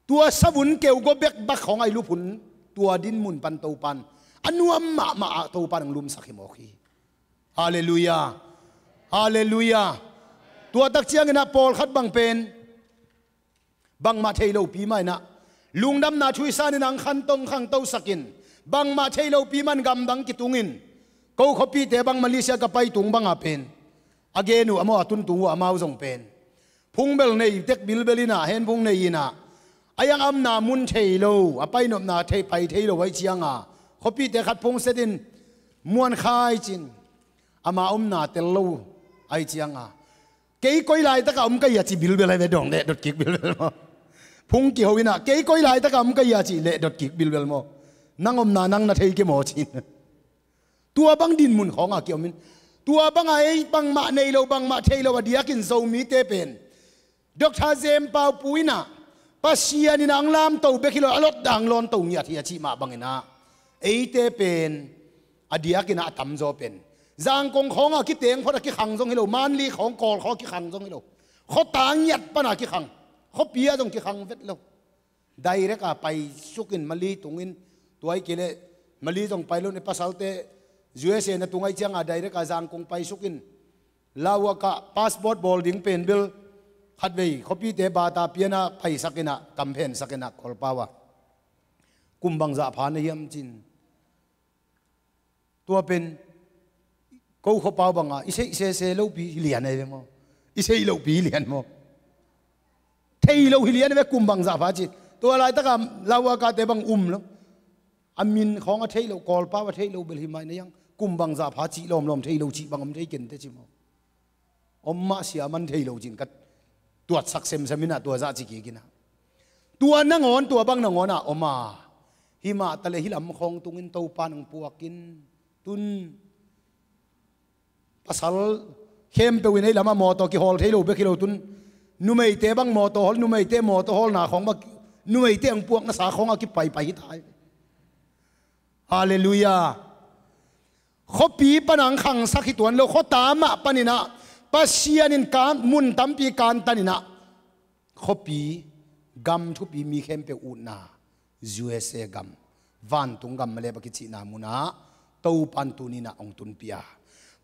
Tua savun keu go bekbak khawng a i lup hun, tua din mun pan Topan a nuam mahmah ah Topan ang lumsak hi mawk hi. Halleluiah. Halleluiah. Tua tak cianginah pawlkhat bang pen bangmah thei lopi mah inah lungdamna thu i sanin ang khantong khangtosakin bangmah thei lopi man gamdang kitungin ko khuapite bang Malaysia ka pai tung banga pen a gen uh a maw a tuntung uh amau zong pen phungbel nei tek bilbel inah henphung nei inah a iang amna mun thei lo a painopna thei pai thei lo aih cianga khuapite khat phung setin muankhai cin ama omna tel lo aih cianga kei koi laitaka om ka hia ci bilbel ahi ve dong leh dot kik bilbel maw. Phung kiho inah kei koi laitaka om ka hia ci leh dot kik bilbel maw. Nang omna nang na thei ke maw cin. Tua bang din mun khawnga kiomin tua banga ei bangmah nei lo bangmah thei lo a diakin Zomite pen Dr. Jem Pau Pu inah Pasian in ang lamto bek hi lo a lot dang lawnto ngiat hi a cih mah banginah eite pen a diakinah a tamzaw pen Zangkong khawnga kiteng phot a kikhang zong hi lo, Manli khawng Kawl khaw kikhang zong hi lo, khuata ngiat pana kikhang, khuapi ah zong kikhang vet lo. Direct a paisukin Mali tungin tuai kei leh Mali zong pai lo ni pasalte U S A na tungai cianga direct a Zangkong paisukin Lawaka passport bawl ding pen bel khatvei khuapite bata piana paisakinah kamphensakinah Kawlpau a kum bangzah pha na hiam cin. Tua pen ko khuapau banga i seih sese lopi hi lian ahi ve maw. I seih lopi hi lian maw. Thei lo hi lian ahi ve kum bangzah pha ci. Tua laitaka Lawakate bang um lo. A min khawng a theih loh Kawlpau a theih loh bel hi mai na iang kum bangzah pha cih lawmlawm thei lo cih bang om thei kente ci maw. Om mah sia man thei lo cin ka tuatsak semsem inah tua zah ci kik inah tua nangawn tua bang nangawnah om a. Himah taleh hih lam khawng tungin Topa nang puakin tun pasal khempeuh in ei lamah mawtaw kihawl thei lo bek hi lo tun numeite bang mawtaw hawl numeite mawtaw hawlna khawng bang numeite ang puakna sa khawngah kipaipai hi ta hi. Halleluiah. Khuapi pana ang khangsak hi tuan lo khuata mah paninah Pasian in kan mun tampi kantaninah khuapi gam thupi mi khempeuh utna U S A gam vantung gam malep a kicihna munah Topan tuninah hong tunpih a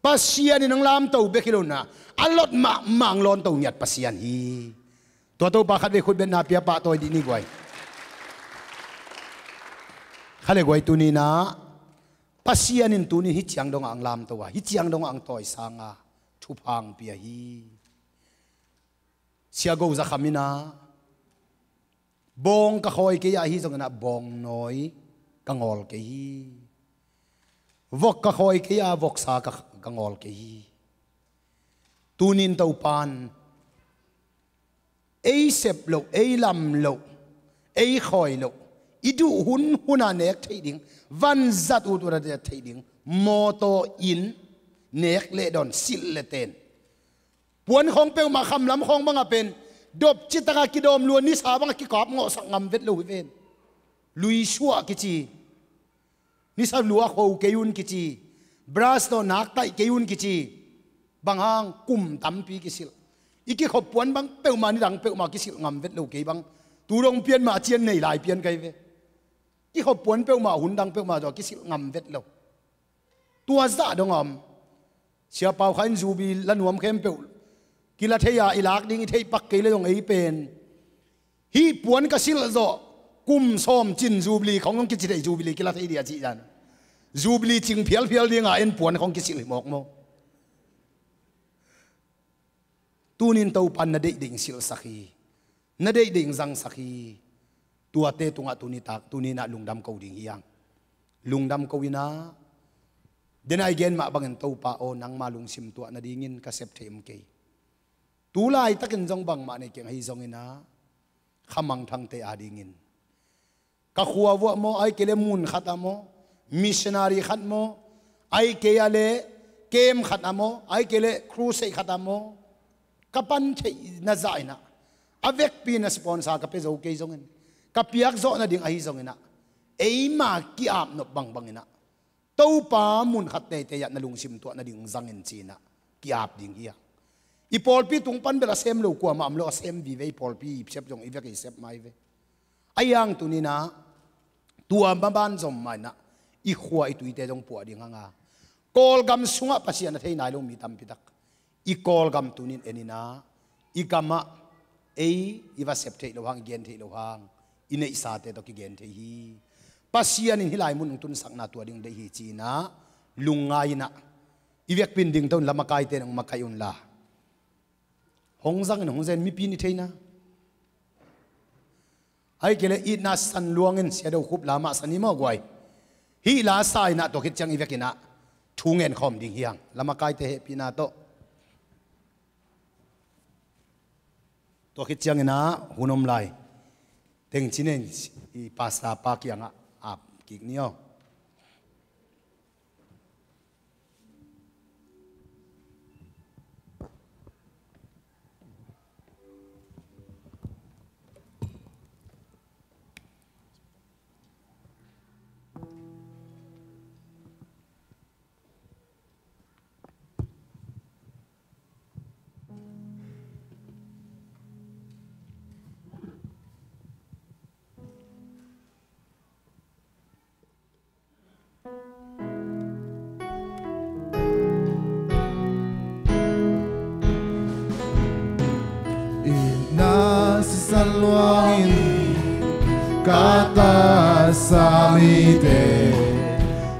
Pasian in hong lamto bek hi lonah a lot mahmah hong lawnto ngiat Pasian hi. Tua Topa khatvei khutbetna pia pahtawi dih ni guai. Kha le guai tuninah Pasian in tunin hih ciang dongah ang lamto a hih ciang dongah ang tawisanga thupha ang pia hi. Sia Go Za Kham inah bawng ka khawi kei ah hi zonginah bawng nawi ka ngawl kei hi. Vok ka khawi kei ah voksa ka, ka ngawl kei hi. Tunin Topan ei sep loh ei lam loh ei khawi loh i duh hunhuna nek theih ding vanzat utuna nek theih ding mawtaw in nek leh dawn silh le ten puan khawng peuhmah khamlam khawng bangah pen dopcitaka kidawm lua nisa bangah kikap ngawhsak ngam vet lo hi ven. Luisuah kici nisa lua kho kei un kici bras tawh nak taih kei un kici bang hang kum tampi kisilh i kikhop puan bang peuhmah nidang peuhmah kisilh ngam vet lo kei bang tu dong pian mah a cian nei lai pian kai ve. Kikhop puan peuhmah hun dang peuhmah tawh kisilh ngam vet lo. Tua zah dong a om. Sia Pau Kha in Jubilee la nuam khempeuh kila thei a i lak ding i theih pak kei le zong ei pen hih puan ka silh zawh kum sawm cin Jubilee khong zong kici thei Jubilee kila thei dih a cih zan Jubilee cing phialphial dinga en puan khong kisilh hi mawk maw. Tunin Topan na deihdeih silhsak hi. Na deihdeih zangsak hi. Tuate tungah tunitak tuninah lungdam ko ding hi ang. Lungdam ko inah dena i gen mah bangin Topa aw nangma lungsim tuah nadingin ka sep thei om kei. Tu laitakin zong bangmah nei keng ahi zongin ah, khamangthangte adingin ka khua vuah maw, ahih kei leh mun khat ah maw, missionary khat maw, ahih kei a leh camp khat ah maw, ahih kei leh crusade khat ah maw, ka pan theihna zah in ah, a vekpi in ah sponsor ka pia zo kei zongin, ka piak zawh nading ahi zongin ah, eima ki-ap nop bangbang in ah, Topa mun khat teitei ah na lungsim tuah nading zang in ci-in ah ki-ap ding hi hang. I pawlpi tung pan bel a sem lo kuamah om lo, a sem vive, i pawlpi i sep zong i vek i sep mai ve. Ahi hang tuni-in ah, tua maban zom mah in ah, i khua i tuite zong puah ding hang a, Kawlgam sungah Pasian a thei nai lo mi tampi tak i Kawlgam tuni-in en in ah, i gamah ei i va sep theih loh hang, i gen theih loh hang, i neihsate tawh kigen thei hi. Pasian in hih lai mun hong tunsakna tua ding deih hi ci-in ah, lungngai in ah, i vekpi in dingto un, lamakaite in hong makaih un la. Hong zang in hong zen, mipi in i theihna. Ahih kei leh itna san luang in, Sia Do Khup la mah san hi maw guai. Hih la sa in ah, tua khit ciang i vek in ah thu ngen khawm ding hi hang, lamakaite hehpihna tawh. Tua khit ciangin ah hun om lai teng cih in i pastor pa kiangah ap kik ni aw. Itna sisan luangin ka taksa mite,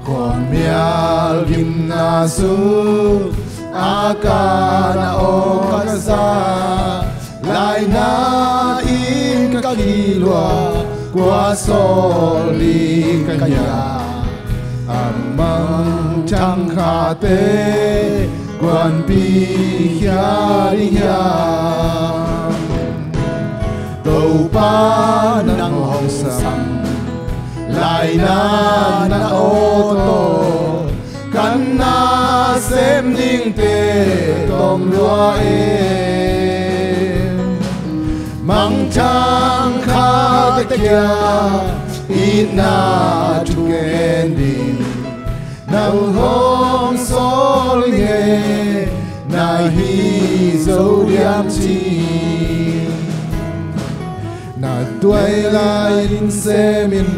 khuamial gimna sung a ka na om ka za, laina in ka kilua, kua sawl ding ka hia, a mangthang khate kuanpih khia ding hiam? Topa nang hong sam, laina na awt aw, kan nasem dingte tawm lua e. Mangthang khate kiang itna thu gen ding, nang hong sawl ngei na hi zo diam ci. Na tuai lai-in sem in,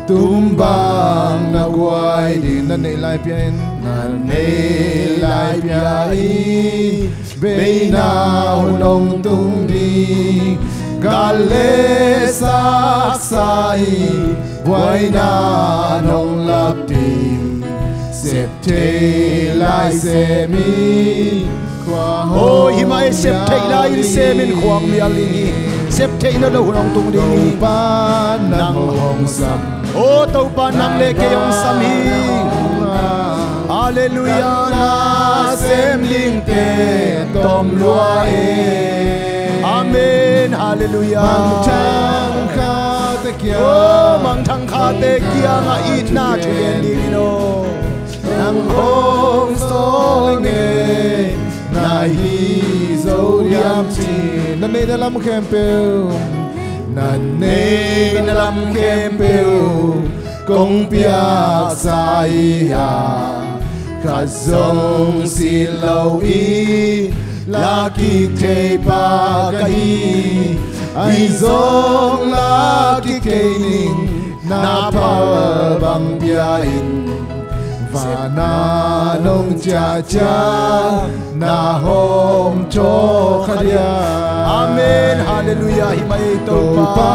tum bang na guai ding, na neih lai pia in, na neih lai pia in, beina hun hong tung ding, gal le saksa i buaina nong lap ding, sep thei lai sem in, khua hong. Aw, hih mah e, sep theih lai-in sem in, khua hong mial ding hi. Sep theih nawn lo hun hong tung ding hi. Topa nang hong sam. Aw Topa, nang le kei hong sam hi. Halleluiah. Nasem dingte tawm lua e. Amen. Halleluiah. Mangthang khate kiang. Aw, mangthang khate kiangah itna thu gen ding in aw. Nang hong sawl ngei na hi zo diam ci. Na neihna lam khempeuh, na neihna lam khempeuh kong piaksa i hia, khat zong sin lo i la kik thei pa ka hi. Ahi zong la kik kei ning, na phal bang pia in, vana nong ciahciah na hong thawh kha dia. Amen. Halleluiah. Hih mah e Topa. Topa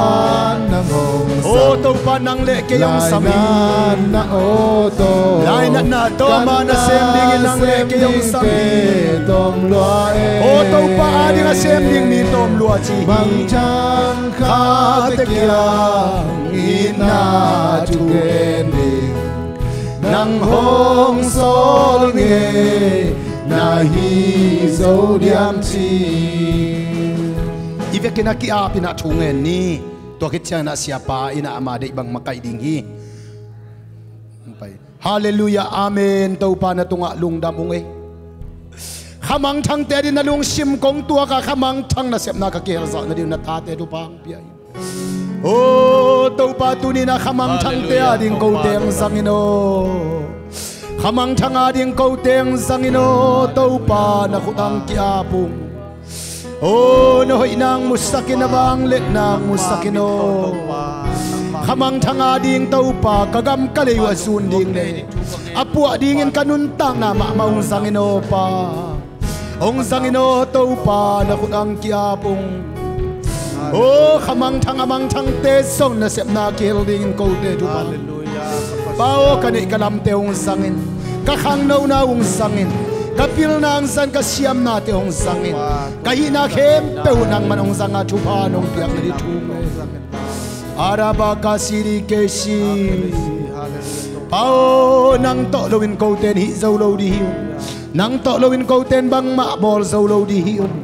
nang hong sam. Aw Topa, nang le kei hong sam hi. Lainatna awt aw. Lainatna tawm a na sem dingin nang le kei hong sam hi. Kan nasem dingte tawm lua e. Aw Topa, ading a sem ding mi tawm lua ci hi. Mangthang khate kiang itna thu gen ding, nang hong sawl ngei Na hi zo diam ci. I vekin a ki-ap in a thu ngen ni. Tua khit ciangin a siapa in a ama deih bang makaih ding hi. Halleluiah, amen. Topa na tungah lungdam ung ei. Khamangthangte a ding na lungsim kong tuak a, khamangthang nasepna ka kihelzah nading na tate thupha hong pia in. O Topa, tuni-in a khamangthangte a ding kote hong zangin o. Khamangthang a ding kote hong zangin o Topa, na khut ah hong ki-ap ung. O na hoihna hong musak in, na vangliatna hong musak in o. Khamangthang a ding Topa, ka gam ka lei uh a zun ding le a puah dingin ka nuntakna mahmah hong zangin o Pa. Hong zangin o Topa, na khut ah hong ki-ap ung. O khamangthang a mangthangte zong nasepna kihel dingin kote thupha. Pa aw, ka neih ka lamte hong zangin, ka khangnona hong zangin, ka pilna hong zangin, ka siamnate hong zangin, ka hihna khempeuh nangman hong zanga thupha nong piak nading thu. Arabaka siri kesi. Pa aw, nang tawh loin kote in hih zo lo ding hi ung. Nang tawh loin kote in bangmah bawl zo lo ding hi ung.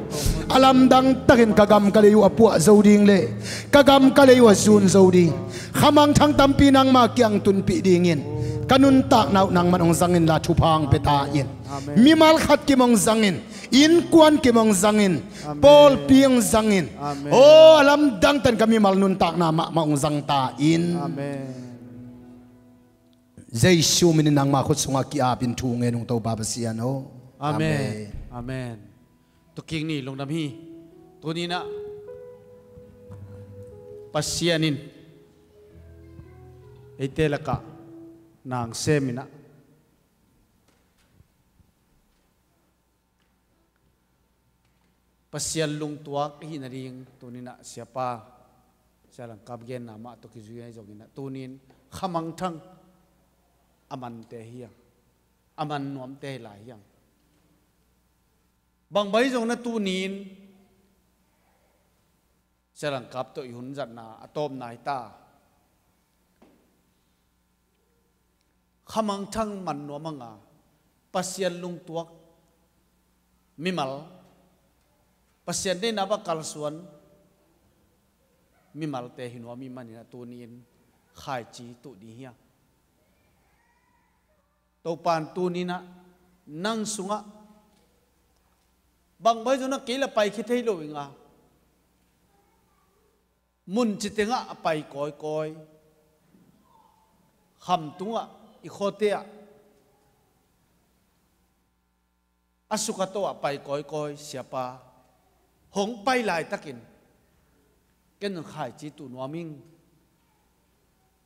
A lamdang takin ka gam ka lei uh a puah zo ding le ka gam ka lei uh a zun zo ding. Khamangthang tampi nangma kiang tunpih dingin ka nuntakna uh nangman hong zang inla thupha hong pia ta in. Mimal khat kim hong zangin, innkuan kim hong zangin, pawlpi hong zangin. O a lamdang tan ka mimal nuntakna mahmah hong zang ta in. Jesu minin nangma khut sungah ki-apin thu ngen ung Topa Pasian aw. Amen. Amen. Tukik ni lungdam hi. Tuni-in ah Pasian in eite lakah nang sem in ah Pasian lungtuak i hih nading tuni-in ah siapa, Sia Langkap genna mah tawh kizui ahi zongin ah tuni-in khamangthang a mante hi hang, a man nuamte hi lai hi hang. Bang bang hi zongin ah tuni-in Sia Langkap tawh i hun zatna a tawpna hi ta. Khamangthang man nuam hang a, Pasian lungtuak mimal, Pasian deihna bang kalsuan mimalte hi nuam i hih manin ah tuni-in khaici tuh ding hi hang. Topa'n tuni-in ah nang sungah bang bang hi zongin ah kei la paikhia thei lo ing a, mun ci tengah a pai kawikawi, khamtungah i khuate ah a suk a to ah pai kawikawi siapa hong pai laitakin ken khaici tuh nuam ing.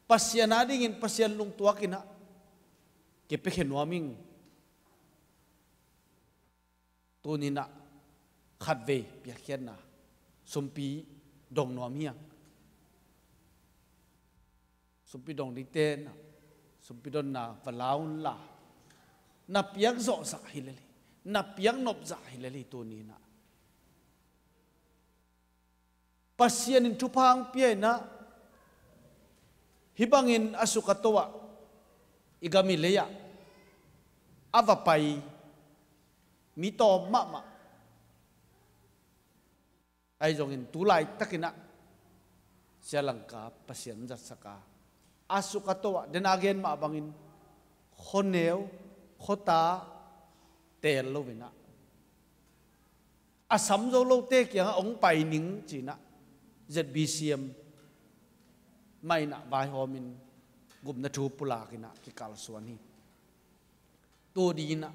Pasian adingin Pasian lungtuak in ah kipiakhia nuam ing. Tuni-in ah khatvei piakkhiatna, sumpi dong nuam hi hang. Sumpi dong dingte in ah sumpi donna va la unla, na piak zawhzah hi lel hi, na piak nopzah hi lel hi tuni-in ah. Pasian in thupha hong pia in ah hih bangin a suk a to ah i gam i lei ah a va pai mi tawm mahmah ahi zongin tu laitakin ah Sia Langkap Pasian zatsak a, a suk a to ah den a gen mah bangin khuaneu khuata teel lo in ah a sam zo lote kiangah hong pai ning ci-in ah Z B C M mah in ah vaihawmin gupna thu pulak in ah kikalsuan hi. Tu dingin ah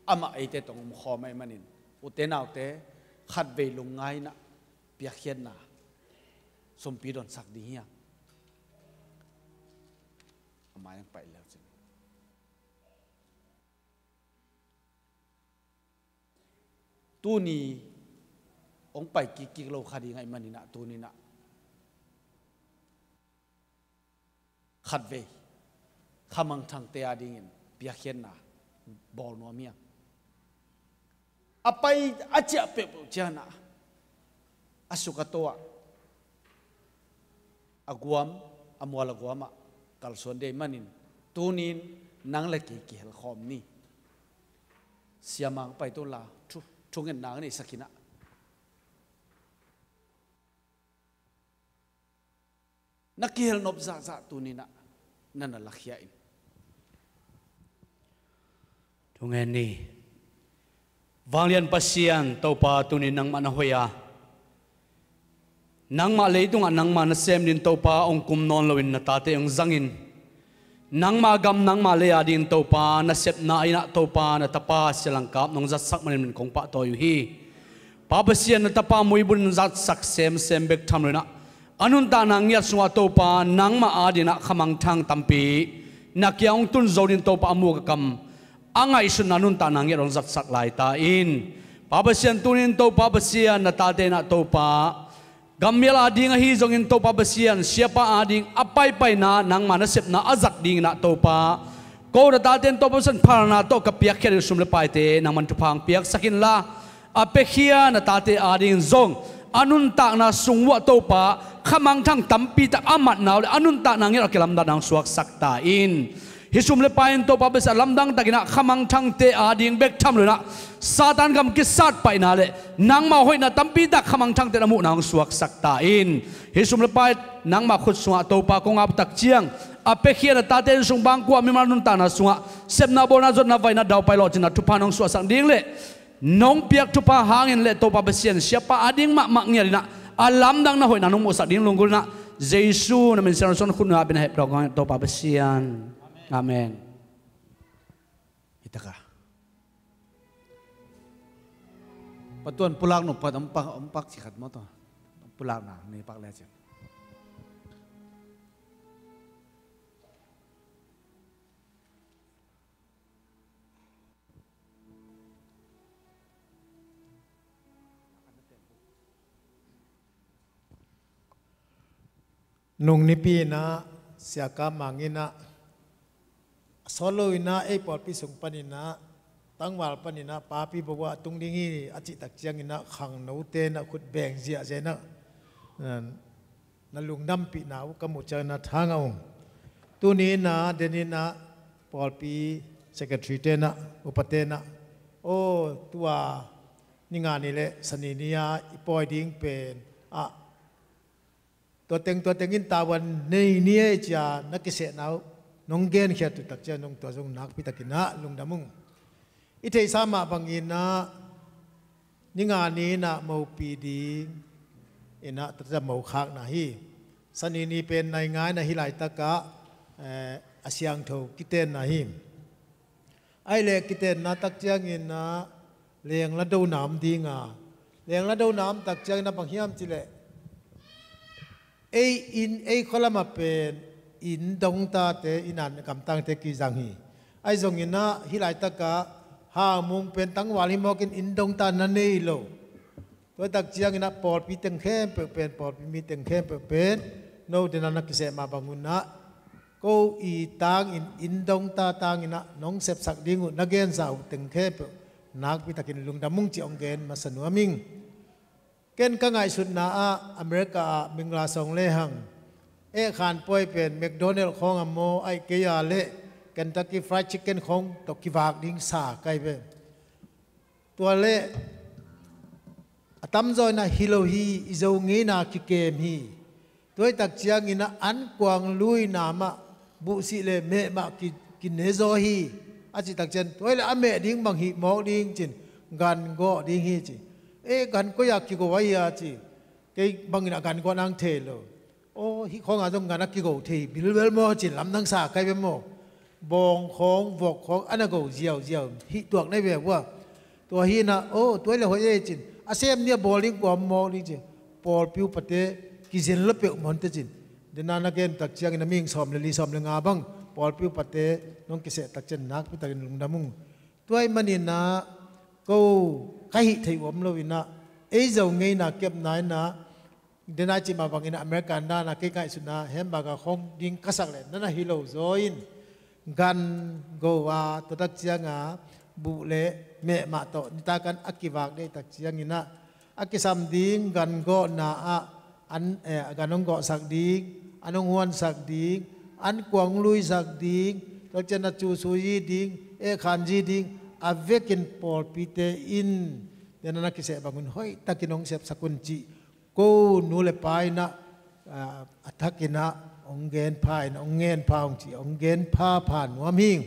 amah eite tawh hong omkhawm ahih manin ute naute khatvei lungngai in ah piakkhiatna sumpi donsak ding hi hang. A mai hong pai leu cin. Tuni hong pai kikkik lo kha ding ahih manin ah tuni-in ah khatvei khamangthangte adingin piakkhiatna bawl nuam hi hang. A pai a ciah peuhpeuh ciangin ah a suk a to ah a guam, a mual a guam ah kalsuan ding ahih manin tuni-in nang le kei kihelkhawm ni. Siamang pai to la thu, thungetna ka neihsak inah, na kihelnop zahzah tuninah na na lakhia in. Thungen ni. Vanglian Pasian Topa, tunin nangmah na hoih a, nangmah leitungah nangmah na sem din Topa, hong kum nawn loin na tate hong zangin, nangmah gam nangmah lei adingin Topa na sepna inah Topa na tapa Sia Lam Kap nong zatsak manin kong pahtawi uh hi. Pa Pasian, na tapa muibun zatsak semsem bek tham loinah a nuntakna ngiat sungah Topa nangmah adinah khamangthang tampi na kiang hong tun zo din Topa a muk a kam a ngaihsutna nuntakna ngiat hong zatsak lai ta in. Pa Pasian, tunin Topa Pasian na tate inah Topa gammial ading ahi zongin Topa Pasian siapa ading a paipaina nangma nasepna a zat dinginah Topa, ko na tate in Topa Pasian phalna tawh ka piakkhiat sum le paite nangman thupha hong piaksak inla, a piakhia na tate adingin zong a nuntakna sung uah Topa khamangthang tampi tak a matna uh le a nuntakna ngiat a kilamdanna hong suaksak ta in. Hih sum le pai in Topa Pasian lamdang takinah khamangthangte ading bek tham loinah Satan gam kisat paihna le nangmah hoihna tampi tak khamangthangte a muhna hong suaksak ta in. Hih sum le pai nangmah khut sungah Topa kong ap tak ciang, a piakhia na tate in sung bangkua mimal nuntakna sungah sepna bawlna zotna vaina daupai lawhcinna thupha nong suahsak ding le nong piak thupha hangin le Topa Pasian siapa ading mahmah ngiatinah a lamdang na hoihna nong muhsak ding lunggulhinah Jesu na min siangtho suan khut nungah pin a hepdawk hangin Topa Pasian. Amen. Hitaka patuan pulak nung pat ompak ompak cikhat maw taw. Pulak na ni pak le cin. Nung nipi inah Sia Kap Mang inah a sawt lo inah ei pawlpi sung paninah tangval paninah papi bawah a tung ding hi a cihtak cianginah khangnote inah khut beng ziahziah inah na lungdampihna uh ka muh cianginah thangah ung. Tuni inah den inah pawlpi secretary tenah upate inah aw tua ninga ni le sani ni-a i pawi ding pen ah tua teng tua teng in tavuan nei ni ei cia na kisehna uh nong genkhiat uh tak cia nong tua zong nakpi takinah lungdam ung. I theihsa mah banginah ninga ni inah mopi ding inah tata mokhakna hi. Sani ni pen nai ngai inah hih laitakah eh, a siangtho kitenna hi. Ahi le kitenna tak cianginah lengla dona om dinga lengla dona om tak cianginah bang hiam cileh ei in ei khualama pen in dongtate inan gamtangte kizang hi. Ahi zonginah hih laitakah haumung pen tangval hi mawkin in dongta na nei lo. Tua tak cianginah pawlpi teng khempeuh pen pawlpi mi teng khempeuh pen no dena na kiseh mah bangunah ko i tangin in dongta tanginah nong sepsak ding uh na gensa uh teng khempeuh nakpi takin lungdam ung ci hong gen masa nuam ing. Ken ka ngaihsutna ah America ah mingla song lehang eh khanpuai pen McDonald khawng a maw aih kei a leh Kentucky Fried Chicken khawng tawh kivak ding sa kai ve. Tua leh a tamzaw inah hi lo hi. I Zo ngeina kikem hi. Tuaitak cianginah an kuang luina mah buhsih le meh mah ki, kinezaw hi. A cihtak cian tuai le a meh ding bang hih mawk ding cin gan gawh ding hi ci. E gan koi-a kigo ahi a ci. Kei bangin a gan gawh nang thei lo. Aw hih khawngah zong gan a kigo thei bilbel maw cin lamdang sa kai ve maw? Bawng khawng vok khawng a na go ziauziau hih tuak nai ve vua. Tua hinah aw tuai le hoih ei cin a sem ni a bawl ding kuam mawk ding cin pawlpi upate kizin la peuh mawnte cin. Dena na gen tak ciangin a ming sawm le li sawm le nga bang pawlpi upate nong kiseh tak cian nakpi takin lungdam ung. Tuai maninah ko ka hih theih uh om loinah ei Zo ngeina kepna inah denai cih mah banginah American dana kei ngaihsutna hembaka khong ding ka sak leh na na hi lo zaw in gan go a tua tak cianga buh le meh mah tawh nitakan a kivak dei tak cianginah a kisam ding gan gawhna ah an eh, gan hong gawhsak ding an hong huansak ding an kuang luisak ding tua cian a cu sui ding eh khan zi ding a vekin pawlpite in, tena na kiseh bangun hoihtakin hong sepsak un cih ko nu le pa inah, ah, a thakinah hong genpha in, hong genpha hong cih, hong genpha pha nuam hing.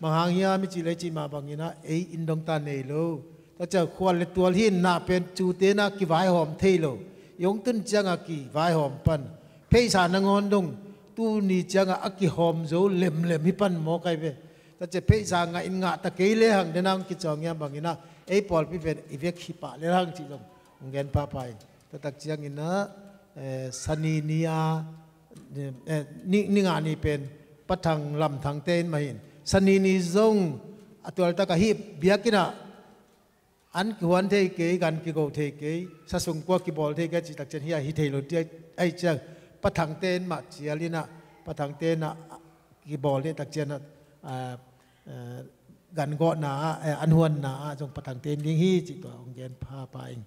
Bang hang hiam i cih lei cih mah banginah ei inn dong ta nei lo. Tua ciang khual le tual hi in, na pen cute na kivaihawm thei lo. I hong tun ciangah kivaihawm pan. Pheisa nangawn dong tuni ciangah a kihawm zo lemlem hi pan maw kai ve. Tua ciang pheisa ngah in ngah ta kei lehang dena hong kicawn hiam banginah ei pawlpi pen i vek hi pah lehang cih zong hong gen phapha in. Tua tak cianginah, eh, Sani ni a, eh, ni, ni ngah ni pen Pa Thang Lam Thangte in mah hi in. Sani ni zong a tualtak ahi biakinn ah an kihuan thei kei, gan kigo thei kei, sa sung kua kibawl thei kei cih tak ciang hi a hi thei lo ti a, ahi ciang Pa Thangte in mah cial inah, Pa Thangte inah kibawl thei tak ciang ah, ah, ah, gan gawhna ah, eh, an huanna ah zong Pa Thangte in ding hi cih tua hong gen phapha in.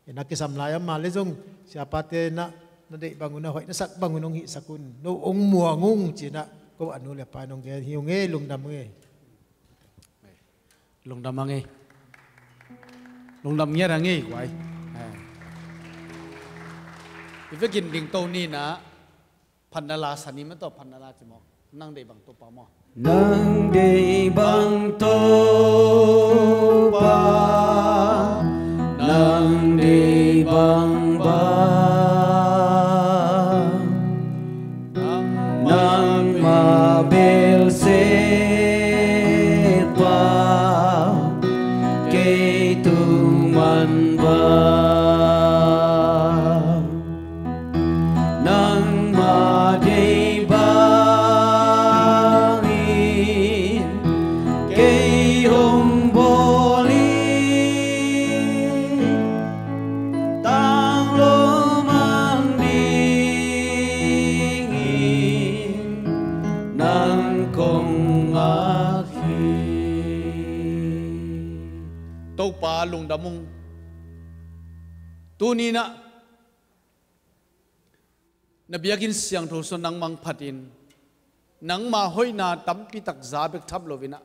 Ina kisam lai a mah le zong siapate na, na deih bangun a hoih na sak bangun hong hihsak un. No hong muang ung cinah ko a nu le pa in hong gen hi ung ei, lungdam ung ei. Lungdam a ngei. Lungdam ngiat a ngei guai. Eh. I vekin ding to ni na phatna la Sani mah tawh phatna la ci maw. Nang deih bang Topa maw. Nang deih bang Topa, nang deih bang bang. Nangmah bel seh pa, kei tung man bang. Nangmah deih bangin kei hong bawl in, tanglo mang dingin nang kong ngak hi. Topa lungdam ung. Tuni inah na biakinn siangtho sung nangmah hong phatin, nangmah hoihna tampi tak za bek tham loinah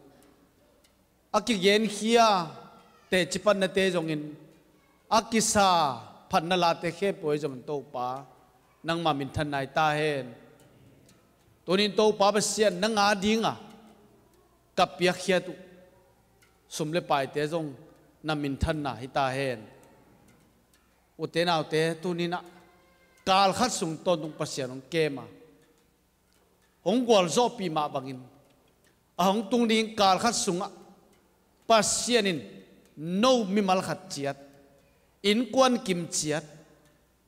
a kigenkhia teci phatnate zongin, a kisa phatna late khempeuh ahi zongin Topa nangmah minthanna hi ta hen. Tunin Topa Pasian nang a dinga ka piakkhiat uh sum le paite zong na minthanna hi ta hen. Ute naute, tuninah kal khat sung tawntung Pasian hong kem a, hong gualzawhpih mah bangin a hong tung ding kal khat sungah Pasian in no mimal khat ciat, innkuan kim ciat,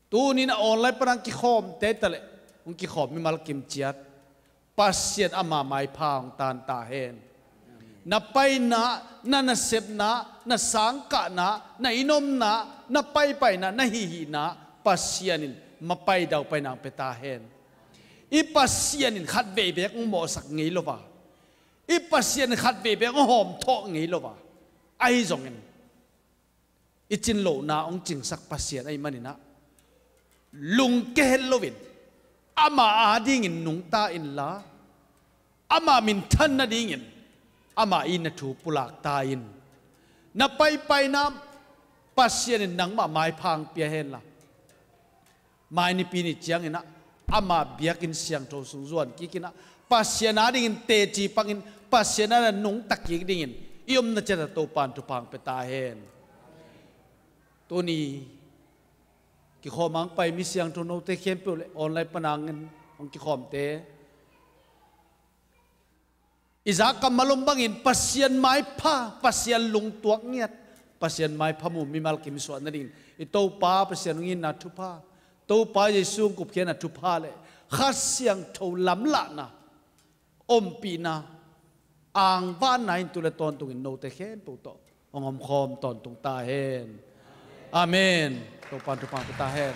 tuninah online pana hong kikhawmte taleh hong kikhawm mimal kim ciat, Pasian ama maipha hong tan ta hen. Na paina, na nasepna, na sangkahna, na inn omna, na paipaina, na hihihna, Pasian in mapai daupaina hong pia ta hen. I Pasian in khatvei beek hong mawhsak ngei lo a, i Pasian in khatvei beek hong hawmthawh ngei lo a, ahi zongin i cin lohna hong cingsak Pasian ahih maninah lungke het loin ama adingin nungta inla, ama minthan nadingin ama in na thu pulak ta in. Na paipaina Pasian in nangmah maipha hong pia henla, mai nipi ni cianginah ama biakinn siangtho sung zuan kikinah Pasian adingin teci pangin, Pasian adingin nungta kik dingin i omna ciatah Topa in thupha hong pia ta hen. Tuni kikhawm a hong pai mi siangtho note khempeuh le online pana hong kikhawmte, i zak kammal om bangin Pasian maipha, Pasian lungtuak ngiat, Pasian maipha mu mimal kim suah nadingin i Topa Pasian hong itna thupha, Topa Jesu hong gupkhiatna thupha le Kha Siangtho lamlahna, ompihna, angvanna in tu le tawntungin note khempeuh tawh hong omkhawm tawntung ta hen. Amen. Topa in thupha hong pia ta hen.